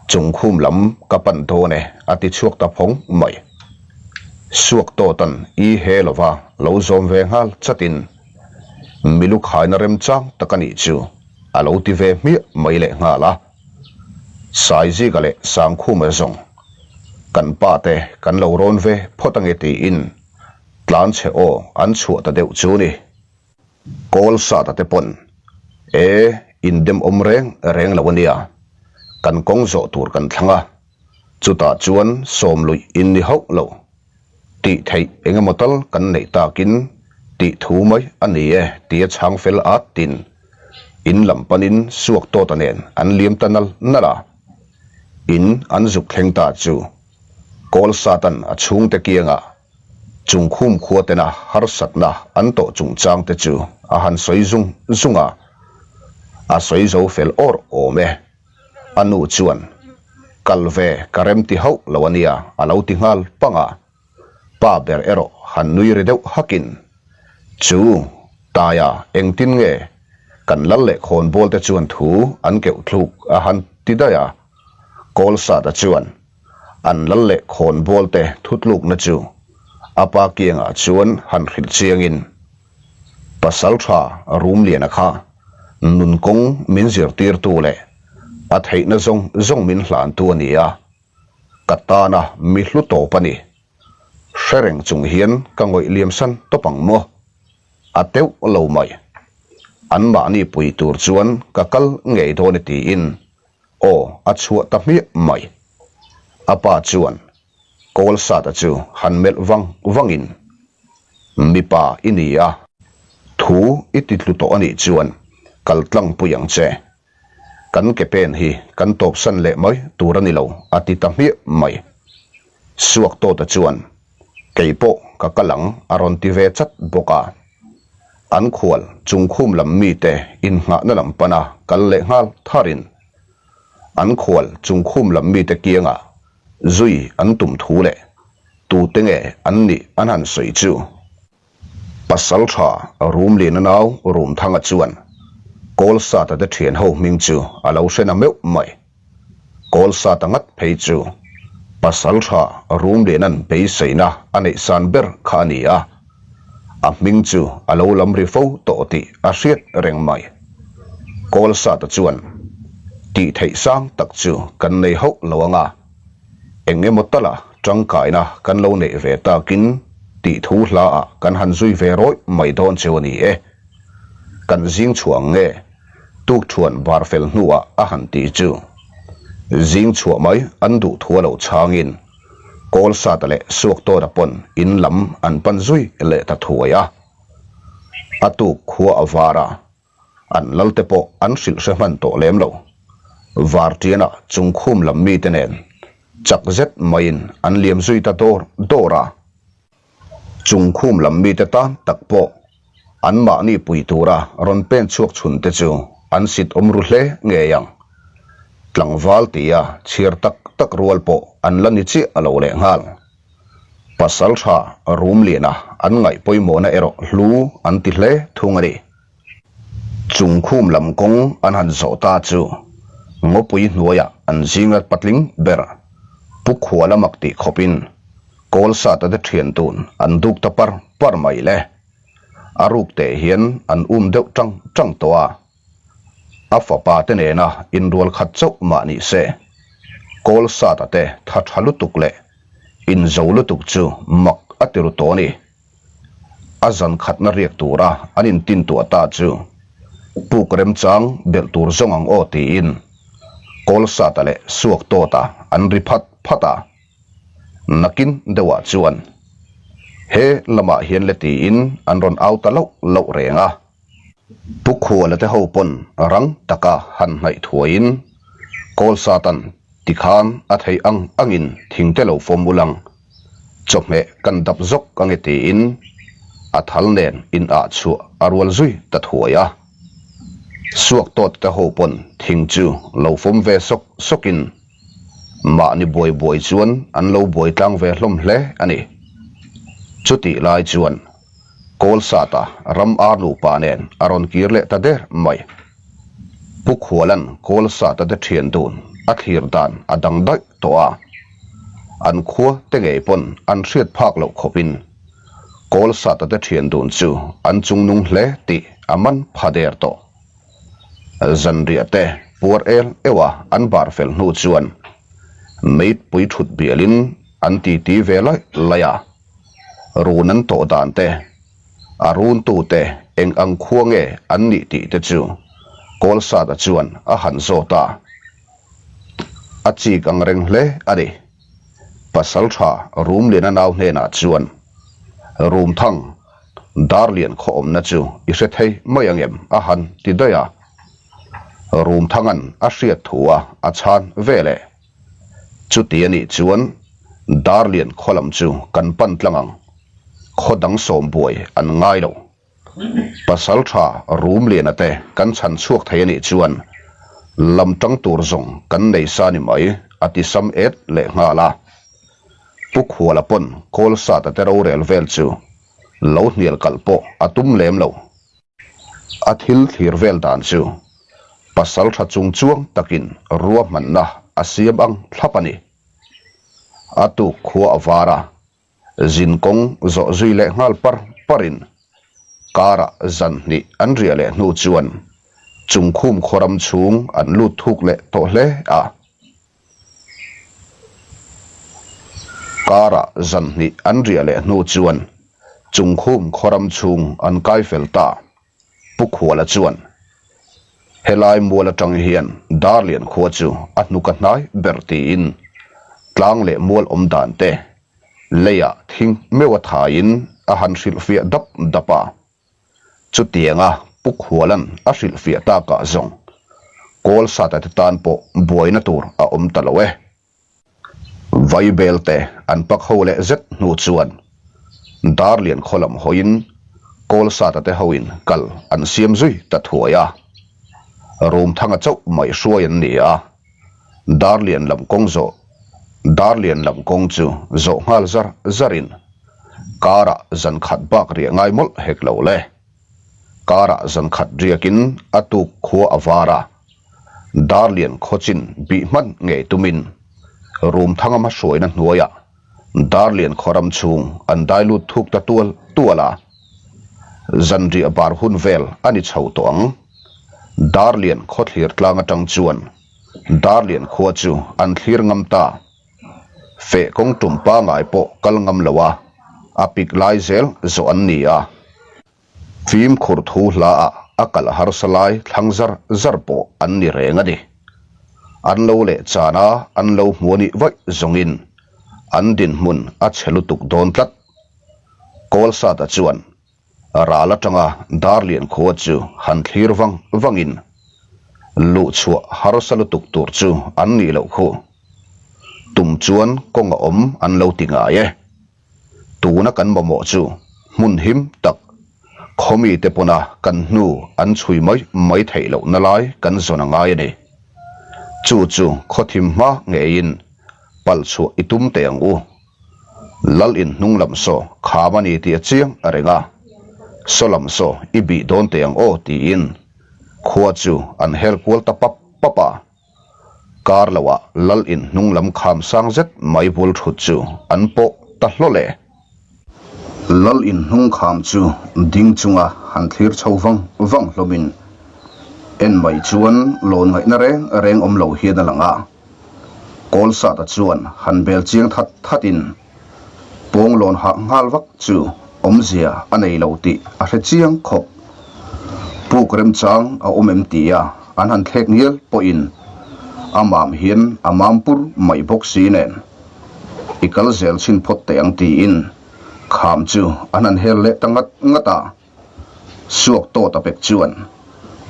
chungkhum lam ka pan dawn e a ti chhuak ta phawng mai. Suak tawtan i he lova lo zawm ve nghal chatin milu khaina remchang tak a nih chu a lo ti ve hmiah mai leh nghal a. Saizika leh Sangkhuma zawng kan pa te kan lo rawn ve phawt ange tiin Tlan chhe aw an chhuah ta deuh chu ni. Kawl sata te pawn e in dem awm reng reng lo ania, kan kawng zawh tur kan thlang a, chutah chuan sawm luih in ni hauh lo. Tih theih eng emaw tal kan neih takin Tih thu mai a ni e tia chhang fel at tin in lam panin suak tawta nen an liam ta nal nal a. In an zuk thleng ta chu Kawlsatan a chhungte kiangah Chungkhum khua tena harsatna an tawh chungchang te chu a han sawi zung zung a, a sawi zo fel awr awm e. A nu chuan, Kal ve ka rem ti hauh lo a nia a lo ti nghal pang a. Pa ber erawh han nui ri deuh hakin, Chu, Taia engtin nge kan lal leh khawnbawl te chuan thu an keuh thluk a han ti daih a. Kawlsata chuan, An lal leh khawnbawl te thutlukna chu a pa kiangah chuan han hrilh chiangin, Pasaltha Rumliana kha nunkawng min zirtirtu leh a theihna zawng zawng min hlantu a ni a, ka tana mi hlu tawp a ni. Hre reng chung hian ka ngawih liamsan tawp ang maw? A teuh lo mai. Anmahni pui tur chuan ka kal ngei dawn e tiin Aw, a chhuah ta hmiah mai. A pa chuan Kawlsata chu han melh vang vangin, Mipa i ni a, thu i ti tlu tawh a nih chuan kal tlang pui ang che. Kan ke pen hi kan tawpsan leh mai tur a ni lo, a ti ta hmiah mai. Suaktawta chuan, Kei pawh ka kal ang, a rawn ti ve chat bawk a. An khual chungkhum lam mite innghahna lam pana kal leh nghal tharin an khual chungkhum lam mite kiangah zui an tum thu leh tute nge an nih an han sawi chu Pasaltha Rumliana nau Rumthanga chuan Kawlsata te thian ho hming chu a lo hre na meuh mai. Kawlsata ngat phei chu Pasaltha Rumliana'n beiseina a neih san ber kha a ni a, a hming chu a lo lam ri fo tawh tih a hriat reng mai. Kawlsata chuan tih theih sang tak chu kan nei hauh lo ang a, eng emaw tala tangkaina kan lo neih ve takin tih thu hlaah kan han zui ve rawih mai dawn cheu a ni e. Kan zing chhuah ang nge? Tukṭhuan bar fel hnuah a han ti chu zing chhuah mai an duh thu a lo chhangin Kawlsata leh Suaktawna pawn in lam an pan zui leh ta thuai a. A tuk khua a var a, an lalte pawh an hrilh hre hman tawh lem lo. Varṭiana chungkhum lam mite nen chak zet maiin an liam zui ta dawr dawr a. Chungkhum lam mite tan tak pawh anmahni pui tura rawn pen chhuak chhun te chu an sit awm ru hle ngei ang. Tlangval tia chhiar tak tak rual pawh an la ni chiah a lo lehnghal. Pasaltha Rumliana an ngaih pawimawhna erawh hlu an ti hle thung a ni. Chungkhum lam kawng an han zawh ta chu ngawpui hnuaiah an zinga patling ber Pu Khuala mak tih khawpin Kawlsata te thian tun an duk ta par par mai le. A ruk teh hian an um deuh tang tang tawh a. A fapa te nena inrual khat chauh mah ni se, Kawlsata te tha tha lutuk leh inzo lutuk chu mak a ti ru tawh a ni. A zan khatna riak tura an intintuah ta chu puk remchang belh tur zawng ang aw tiin Kawlsata leh Suaktawta an ri phat phat a. Nakin deuhah chuan he lamah hian le tiin an rawn au ta loh loh reng a. Pu Khuala te ho pawn rang taka han hnaih thuaiin Kawlsatan tikhan a theih ang angin thingte lo fawm ulang chawhmeh kan dap zawk ange tiin a thal nen in ah chhuah a rual zui ta thuai a. Suak tawt te ho pawn thing chu lo fawm ve sawk sawkin Mahni buai buai chuan an lo buai tlang ve hlawm hle a ni. Chutih lai chuan Kawlsata ram ar nupa nen a rawn kir leh ta der mai. Pu Khualan Kawlsata te thian dun a thlir dan a dang daih tawh a. An khua te ngei pawn an hriat phak loh khawpin Kawlsata te thian dun chu an chungnung hle tih a man pha der tawh. Zanriah te puar el euh a an bar fel hnu chuan meipui thut bialin an titi ve laih laih a, run an tawh dan te, a runtu te eng ang khua nge an nih tih te chu Kawlsata chuan a han zawt a, a chik ang reng hle a ni. Pasaltha Rumliana nau hnenah chuan, Rumthang! Darlian khaw awmna chu i hre thei mai ang em? a han ti daih a. Rumthanga'n a hriat thu a a chhan ve leh. Chuti a nih chuan Darlian khaw lam chu kan pan tlang ang. Khaw dang sawm buai an ngai lo. Pasal tha Rumliana te kan chhan chhuak thei a nih chuan lam tang tur zawng kan nei sa ni mai a ti sam et leh nghal a. Pu Khuala pawn Kawlsata te rorel vel chu lo hnial kalh pawh a tum lem lo. A thil thlir vel dan chu pasal tha chung chuang takin ruahmanna a siam ang thlap a ni. A tuk khua a var a, zin kawng zawh zui leh nghal par parin karah zan hnih an riah leh hnu chuan chungkhum khawram chhung an lut thuk leh tawh hle a. Karah zan hnih an riah leh hnu chuan Chungkhum khawram chhung an kai fel ta. Pu Khuala chuan, Helai mual atang hian Darlian khua chu a hnuk a hnai ber tiin tlang leh mual awm dan te leiah thing meuh a thaiin a han hrilhfiah dap dap a. Chutianga Pu Khualan a hrilhfiah takah zawng Kawlsata te tan pawh buaina tur a awm ta lo e. Vaibel te an pak ho leh zet hnu chuan Darlian khaw lam hawiin Kawlsata te hoin kal an siam zui ta thuai a. Rumthanga chauh mai hruai an ni a, Darlian lam kawng zawh Darlian lam kawng chu zawh nghal zar zarin Karah zan khat bak riah ngai mawlh hek lo le. Karah zan khat riakin a tuk khua a var a, Darlian khawchin bih hman ngei tumin Rumthanga hmahruaina hnuaiah Darlian khawram chhung an dai lut thuk ta tual tual a. Zanriah bar hun vel a ni chho tawh ang. Darlian khawthlir tlang atang chuan Darlian khua chu an thlir ngam ta. Feh kawng tum pangai pawh kal ngam lo a, a pik lai zel zawh an ni a. Fimkhur thu hla ah a kal harsa lai thlang zar zar pawh an ni reng a ni. An lo leh chan a, an lo hmu a nih vaih zawngin an dinhmun a chhe lutuk dawn tlat. Kawlsata chuan Ral atanga Darlian khua chu han thlir vang vangin luhchhuah harsa lutuk tur chu an nih loh khu. Tum chuan kawng a awm an lo ti ngai e. Tuna kan mamawh chu hmun him tak, khawmi te pawna kan hnu an chhui mai mai theih lohna lai kan zawn a ngai a ni. Chu chu khawthim hma ngeiin palchhuah i tum teh ang u. Lal in hnung lam saw kham a ni tih a chiang a reng a, saw lam saw i bih dawn teh ang aw tiin khua chu an her kual ta pap pap a. Kar loah lal in hnung lam kham sang zet mai bul thut chu an pawh ta hlawlh e. Lal in hnung kham chu ding chunga han thlir chho vang vang hlawmin en mai chuan lawn ngaihna reng reng awm lo hian a lang a. Kawlsata chuan han bel chiang that thatin pawnglawn hah nghal vak chu awmzia a nei lo tih a hre chiang khawp. Puk remchang a awm em tia an han thlek ngial pawhin a mam hian a mam pur mai bawk si nen i kal zel chhin phawt teh ang tiin kham chu an han hel leh ta ngat ngat a. Suak tawt a pek chuan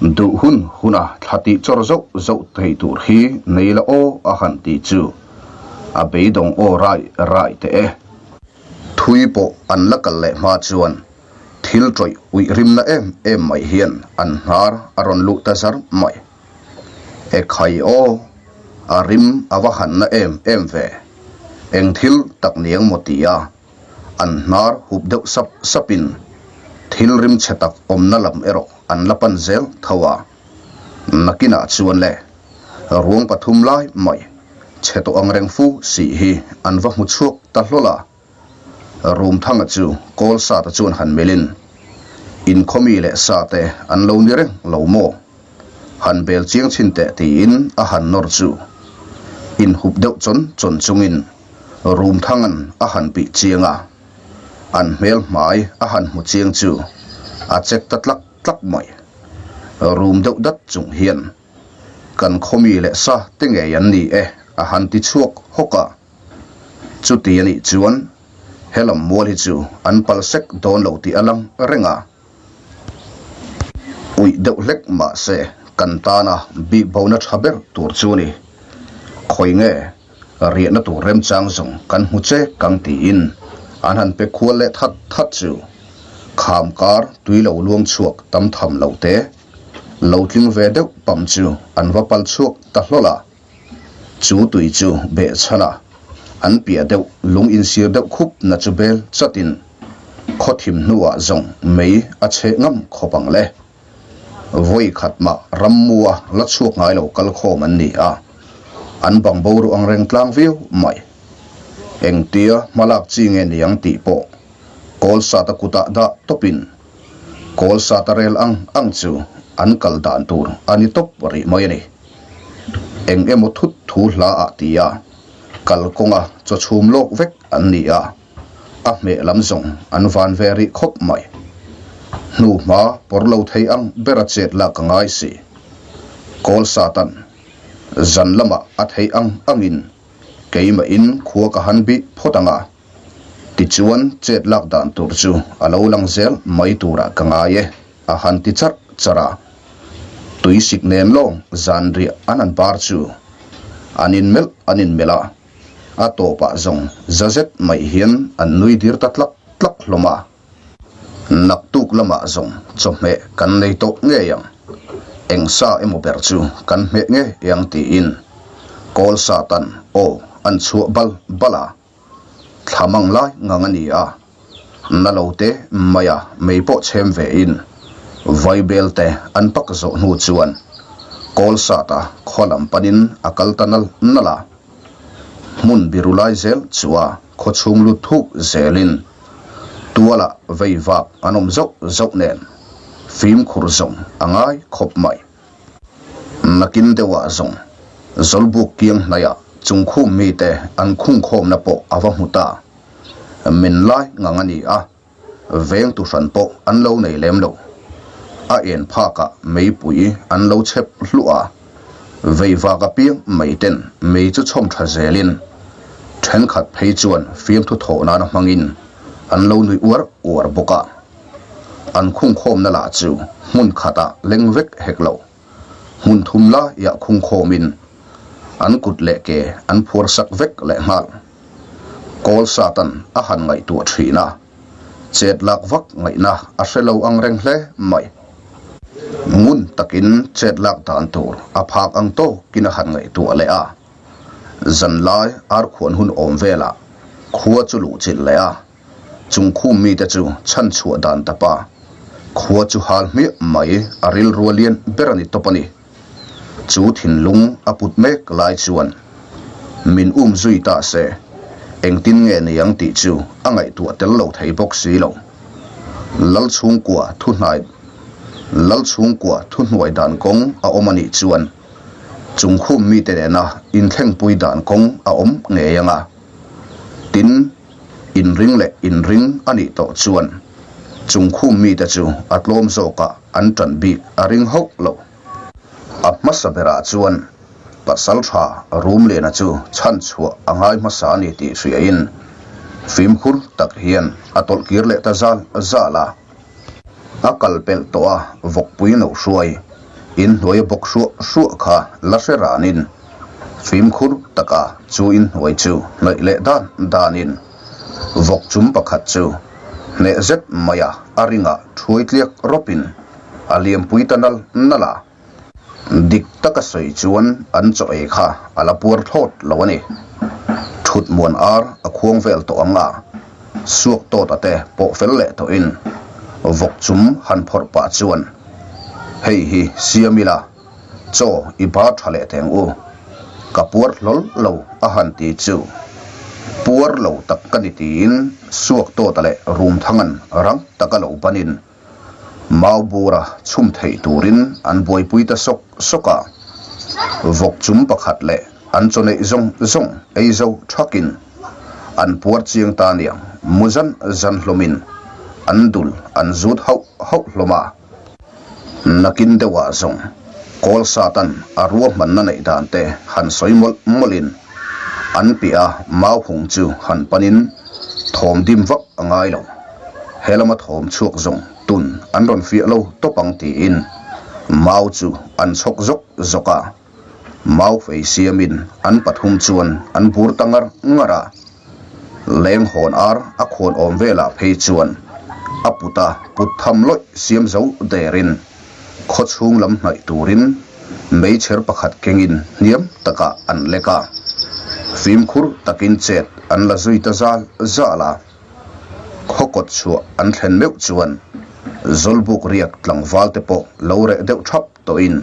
duh hun huna thla tih chawr zauh zauh thei tur hi nei la aw a han tih chu a beidawng aw rai rai teh e. Thui pawh an la kal leh hma chuan thil tawih uih rimna em em mai hian an hnar a rawn luh ta zar mai. E khai aw, a rim a va hanna em em ve. Eng thil tak niang maw ti a An hnar hup deuh sap sapin thil rimchhe tak awmna lam erawh an la pan zel tho a. Nakinah chuan le, ruang pathum lai mai chhe tawh ang reng fu sih hi an va hmu chhuak ta hlawl a. Rumthanga chu kawl sata chuan han melhin, Inkhawmi leh sate an lo ni reng lo maw? Han bel chiang chhin teh tiin a han nawr chu inhup deuh chawn chawn chungin Rumthanga'n a han pih chiang a, an hmel hmai a han hmu chiang chu a chek ta tlak tlak mai. Rum deuh dat chung hian, Kan khawmi leh sa te ngei an ni e a han ti chhuak hawk a. Chuti a nih chuan. Helam mual hi chu an pal sek dawn lo tih a lang reng a. Uih deuh hlek mah se kan tana bik bona tha ber tur chu ni. Khawi nge riahna tur remchang zawng kan hmu che kang tiin an han pe khual leh that that chu. Kham kar tui lo luang chhuak tam tham lo te lo tling ve deuh pam chu an va pal chhuak ta hlawl a. Chu tui chu behchhan a, an piah deuh lung insir deuh khup na chu bel chatin khaw thim hnuah zawng mei a cheh ngam khawp ang le. Vawi khat mah rammua la chhuak ngai lo kal khawm an ni a, an bang bo ruh ang reng tlang viau mai. Engtia hmalak chi nge niang tih pawh Kawlsata kutah dah tawpin Kawlsata rel ang ang chu an kal dan tur a ni tawp rih mai a ni. Eng emaw thut thu hla ah ti a, kal kawnga chaw chhum lawk vek an ni a, a hmeh lam zawng an van ve rih khawp mai. Hnu hma pawr lo thei ang bera chet lak ka ngai si. Kawlsatan zan lamah a theih ang angin keimahin khua ka han bih phawt ang a. Tichuan, chet lak dan tur chu a lo lang zel mai turah ka ngai e, a han ti charh charh a. Tuisik nen lawng zanriah an han bar chu an inmelh an inmelh a, a tawpah zawng za zet mai hian an nui dir ta tlak tlak hlawm a. Naktuk lamah zawng chawhmeh kan nei tawh ngei ang, eng sa emaw ber chu kan hmeh ngei ang tiin Kawl Satan aw an chhuah bal bal a. Thla mang lai ngang a ni a, na lo te mai a mei pawh chhem ve in Vaibel te an pak zawh hnu chuan Kawlsata khaw lam panin a kal ta nal nal a. Hmun biru lai zel chu a khaw chhung lut thuk zelin tualah vei vak an awm zauh zauh nen fimkhur zawng a ngai khawp mai. Nakin deuhah zawng Zawlbuk kiang hnaiah chungkhum mite an khungkhawmna pawh a va hmu ta. Min lai ngang a ni a, veng tu hran pawh an lo nei lem lo. A en phakah meipui an lo chhep hluah a, veivak apiang meiten mei chu chhawm tha zelin thenkhat phei chuan fiamthu thawh nana hmangin an lo nuih uar uar bawk a. An khungkhawmna lah chu hmun khatah leng vek hek lo. Hmun thum laiah khungkhawmin an kut leh ke an phuar sak vek leh nghal. Kawl Satan a han ngaihtuah thin a, chet lak vak ngaihna a hre lo ang reng hle mai. Ngun takin chet lak dan tur a phak ang tawkin a han ngaihtuah leh a. Zanlai arkhuan hun awm velah khua chu luhchilh leh a. Chung khum mite chu chhan chhuah dan ta pa. Khua chu hal hmiah mai a rilrua lian ber a ni tawp a ni. Chu thinlung a put mek lai chuan min um zui ta se, engtin nge ni ang tih chu a ngaihtuah tel lo thei bawk si lo. Lal chhungkua thu hnai Lal chhungkua thu hnuai dan kawng a awm a nih chuan chung khum mite nena inthlengpui dan kawng a awm ngei ang a. Tin. Inring leh inring a nih tawh chuan chungkhum mite chu a tlawm zawkah an ṭan bik a ring hauh lo. A hmasa berah chuan pasal ṭha Rumliana chu chhan chhuah a ngai hmasa a ni tih hriain fimkhur tak hian a tawlh kir leh ta zal zal a. A kal pelh tawh a, vawkpui no hruai, inhnuai a bawk hruah hruah kha la hre ranin fimkhur taka chu inhnuai chu hnawih leh dan danin vawk chum pakhat chu hneh zet maia a ringah thuai tliak rawpin a liampui ta nal nal a. Dik taka sawi chuan an chaw ei kha a la puar thlawt lo a ni. Thut muan ar a khuang vel tawh ang a, suak tawt a te pawh fel leh tawhin vawk chum han phawrh pah chuan, Hei hi siam ila, chaw i bar tha leh teng u, ka puar hlawl lo a han ti chu puar lo tak ka ni tiin suak tawt a leh Rumthangan rang taka lo banin Mau bura chhum theih turin an buaipui ta sawk sawk a, vawk chum pakhat leh an chaw neih zawng zawng ei zo thakin an puar chiang ta aniang mu zan zan hlawmin an dul an zut hauh hauh hlawm a. Nakin deuhah zawng Kawl Satan a ruahmanna neih dan te han sawi mawlh mawlhin an piah a mau hung chu han panin. Thawm dim vak a ngai lo. He lama thawm chhuak zawng tun an rawn fiah lo tawp ang tiin mau chu an chhawk zawk zawk a. Mau fei siamin an pathum chuan an bur ta ngar ngar a. Leng hawn ar a khuan awm velah phei chuan a put a put tham lawih siam zo derin khawchhung lam hnaih turin meichher pakhat kengin hniam takah an lek a. Fimkhur takin chet an la zui ta zal zal a. Khaw kawt chhuah an thlen meuh chuan Zawlbuk riak tlangval te pawh lo reh deuh thap tawhin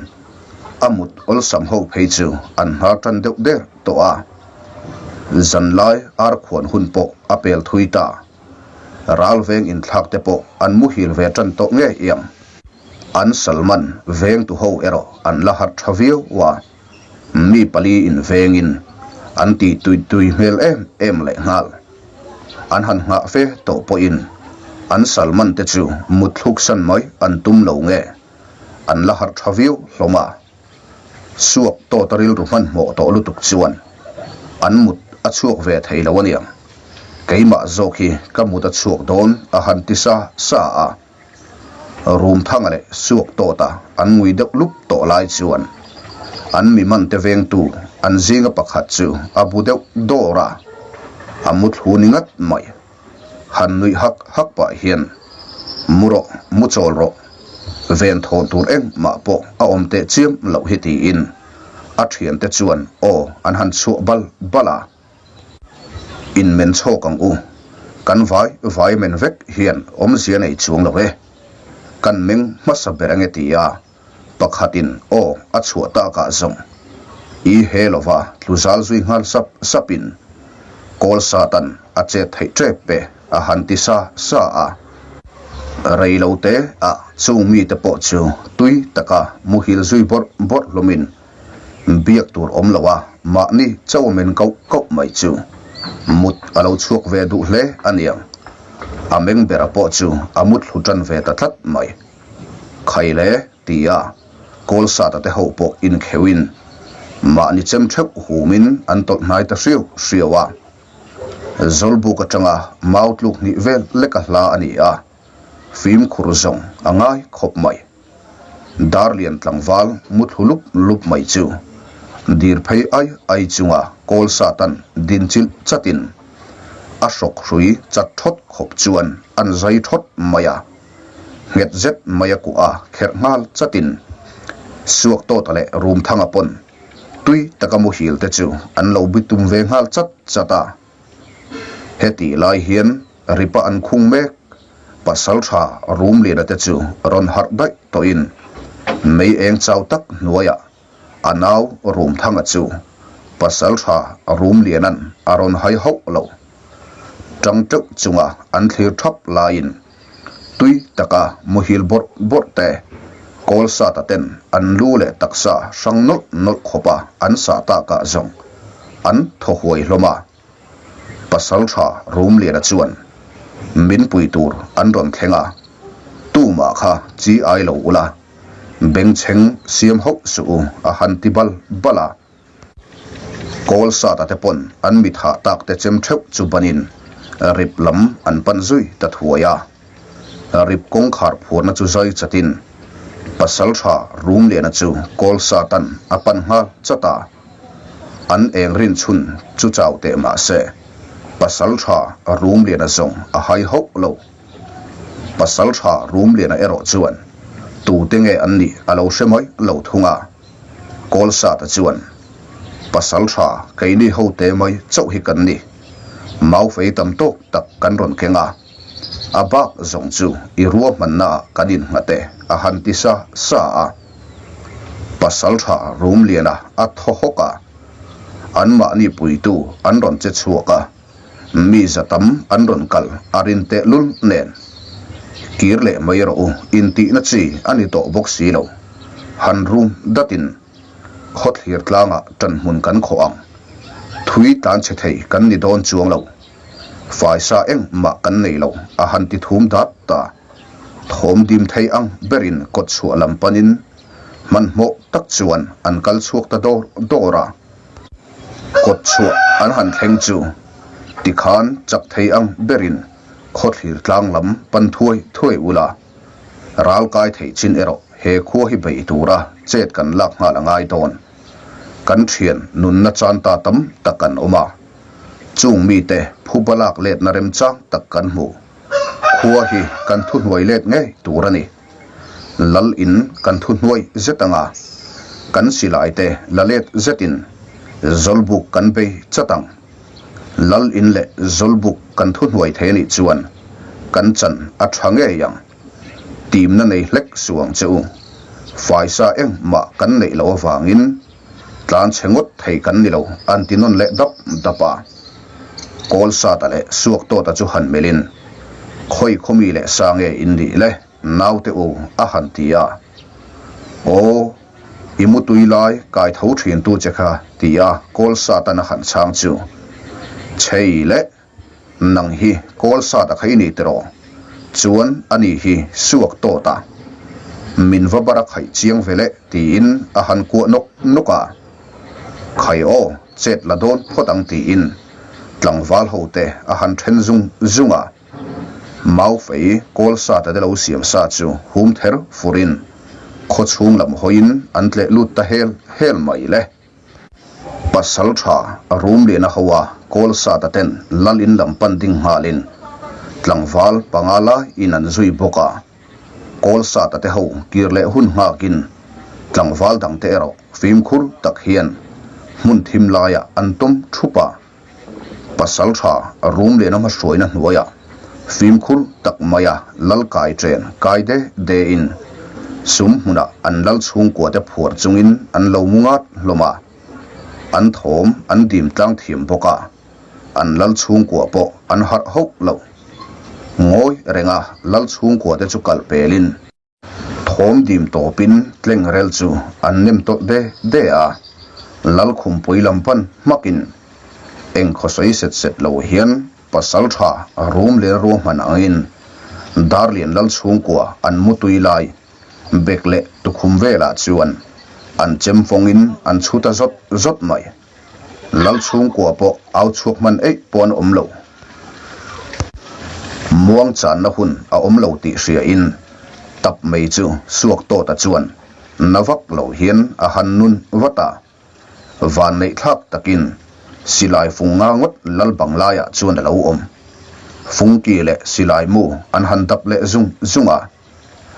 a mut awlsam ho phei chu an hnar tan deuh der tawh a. Zanlai ar khuan hun pawh a pel thui ta. Ral veng inthlak te pawh an muhil ve tan tawh ngei ang. An Salman vengtu ho erawh an la harh tha viau a, mi pali in vengin an ti tui tui hmel em em leh nghal. An han nghah fe tawh pawhin an Salman te chu mutthluk san mai an tum lo nge an la harh tha viau hlawm a. Suak tawt a rilru hmanhmawh tawh lutuk chuan an mut a chhuak ve thei lo aniang. Keimah zawk hi ka mut a chhuak dawn a han ti sa sa a. Rum thanga leh suak tawta an ngui deuh lup tawh lai chuan an mi man te vengtu an zinga pakhat chu a bu deuh dawr a, a mu thlu ni ngat mai. Han nuih hak hak pah hian, Mu rawh, mu chawl rawh, ven thawn tur engmah pawh a awm teh chiam loh hi tiin a thiante chuan aw an han chhuah bal bal a. In men chhawk ang u. Kan vai vai men vek hian awmzia nei chuang lo e. Kan meng hmasa ber ange tia pakhatin aw a chhuah takah zawng i he lova tlu zal zui nghal sap sapin kawl satan a chet theih tep e a han ti sa sa a. Rei lo te ah chung mite pawh chu tui taka muhil zui bawrh bawrh hlawmin Biak tur awm lo a, mahni chauh men koh koh mai chu mut a lo chhuak ve duh hle a niang. A meng bera pawh chu a mut hlu tan ve ta tlat mai. Khaile tia Kawlsata te ho pawh inkheuhin mahni chem theuh humin an tawlh hnai ta hriau hriau a. Zawlbuk atanga mau tluk hnih vel leka hla a ni a, fimkhur zawng a ngai khawp mai. Darlian tlangval mu thlu lup lup mai chu dir phei ai ai chunga kawl satan din chilh chatin a hrawk hrui chat thawt khawp chuan an zai thawt mai a, nghet zet mai a kuah a kherh nghal chatin Suaktawta leh Rumthanga pawn tui taka muhil te chu an lo bitum ve nghal chat chat a. Hetih lai hian ripa an khung mek, pasal tha Rumliana te chu rawn harh daih tawhin mei eng chau tak hnuaiah a nau Rumthanga chu pasal tha Rumliana'n a rawn hai hauh lo. Tang teuh chunga an thlir thap laiin tui taka muhil bawrh bawrh te, kawl sata ten an lu leh taksa hrang nawlh nawlh khawpa an sah takah zawng an thaw huai hlawm a. Pasal tha Rumliana chuan min pui tur an rawn thleng a, tumah kha chi ai lo ula, bengchheng siam hauh suh u a han ti bal bal a. Kawl sata te pawn an mit hah tak te chem theuh chu banin rip lam an pan zui ta thuai a. Rip kawngkhar phuarna chu zai chatin Pasaltha Rumliana chu kawl satan a pan nghal chat a. An eng rin chhun chu chau teh mah se Pasaltha Rumliana zawng a hai hauh lo. Pasaltha Rumliana erawh chuan tute nge an nih a lo hre mai lo thung a. Kawlsata chuan, Pasal tha keini hote mai chauh hi kan ni. Maufei tam tawk tak kan rawn keng a, a bak zawng chu i ruahmannaah kan innghat e, a han ti sa sa a. Pasal tha Rumliana a thaw hawk a, anmahni puitu an rawn che chhuak a, mi za tam an rawn kal a rin tehlul nen. Kir leh mai rawh u intihna chi a ni tawh bawk si lo. Han rum datin khawthlir tlangah ṭanhmun kan khawh ang. Thui tlan chhe thei kan ni dawn chuang lo. Faisa engmah kan nei lo a han ti thum dat ta. Thawm dim thei ang berin kawt chhuah lam panin hmanhmawh tak chuan an kal chhuak ta dawr dawr a. Kawt chhuah an han thleng chu. Tikhan chak thei ang berin khawthlir tlang lam pan thuai thuai ula, ral kai theih chin erawh he khua hi beih tura chet kan lak nghal a ngai dawn. Kan thian nunna chan ta tam tak kan awm a, chung mite phuba lak letna remchang tak kan hmu. Khua hi kan thuhnuai let ngei tur a ni. Lal in kan thuhnuai zet anga kan silai te la let zetin Zawlbuk kan bei chat ang. Lal in leh Zawlbuk kan thuhnuai thei anih chuan kan chan a tha ngei ang. Timna nei hlek suh ang che u. Faisa engmah kan neih loh avangin tlan chhe ngawt thei kan ni lo an ti nawn leh dap dap a. Kawlsata leh Suaktawta chu han melhin, Khawi khawmi leh sa nge in nih le? Naute u a han ti a. Aw, i mutui lai kai tho thin tu che kha ti a Kawlsatan a han chhang chu. Chhei le, nang hi Kawlsata kha i ni tiraw? Chuan ani hi suak tawt a. Min va bar a khaih chiang ve le tiin a han kuah nawk nawk a. Khai aw, chet la dawn phawt ang tiin tlangval ho te a han then zung zung a. Mau fei kawl sa ta te lo siam sa chu hum ther furin khaw chhung lam hawiin an tleh lut ta hel hel mai le. Pasal tha rum lian a ho a, kawl sa ta ten lal in lam pan ding nghalin tlangval panga lai in an zui bawk a. Kawl sa ta te ho kir leh hun nghakin tlangval dang te erawh fimkhur tak hian hmun thim laiah an tawm thup a. Pasal tha rum lehna hmahruaina hnuaiah fimkhur tak maia lal kai chen kai de de in sum hmunah an lal chhungkua te phuar chungin an lo mu ngat hlawm a, an thawm an dim tlang thiam bawk a, an lal chhungkua pawh an harh hauh lo. Ngawi renga lal chhungkua te chu kalh pelin. Thawm dim tawpin tleng rel chu an nem tawlh de de a, Lalkhumpui lam pan hmakin eng khawsawi set set lo hian pasal tha rum leh ruahman angin Darlian Lal chhungkua an mutui lai bek leh tukhum velah chuan an chem fawngin an chhu ta zawt zawt mai. Lal chhungkua pawh au chhuak hman eih pawh an awm lo. Muang channa hun a awm lo tih hria in tap mai chu suak tawta chuan na vak lo hian a han nun vat a. Van neih thlak takin silai fung nga ngawt lal bang laiah chuan a lo awm. Fungki leh silai mu an han dap leh zung zung a.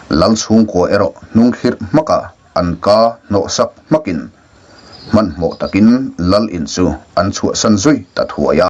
Lal chhungkua erawh hnung khirh hmak a an ka hnawh sak hmakin Hmanhmawh takin Lal in chu an chhuahsan zui ta thuai a.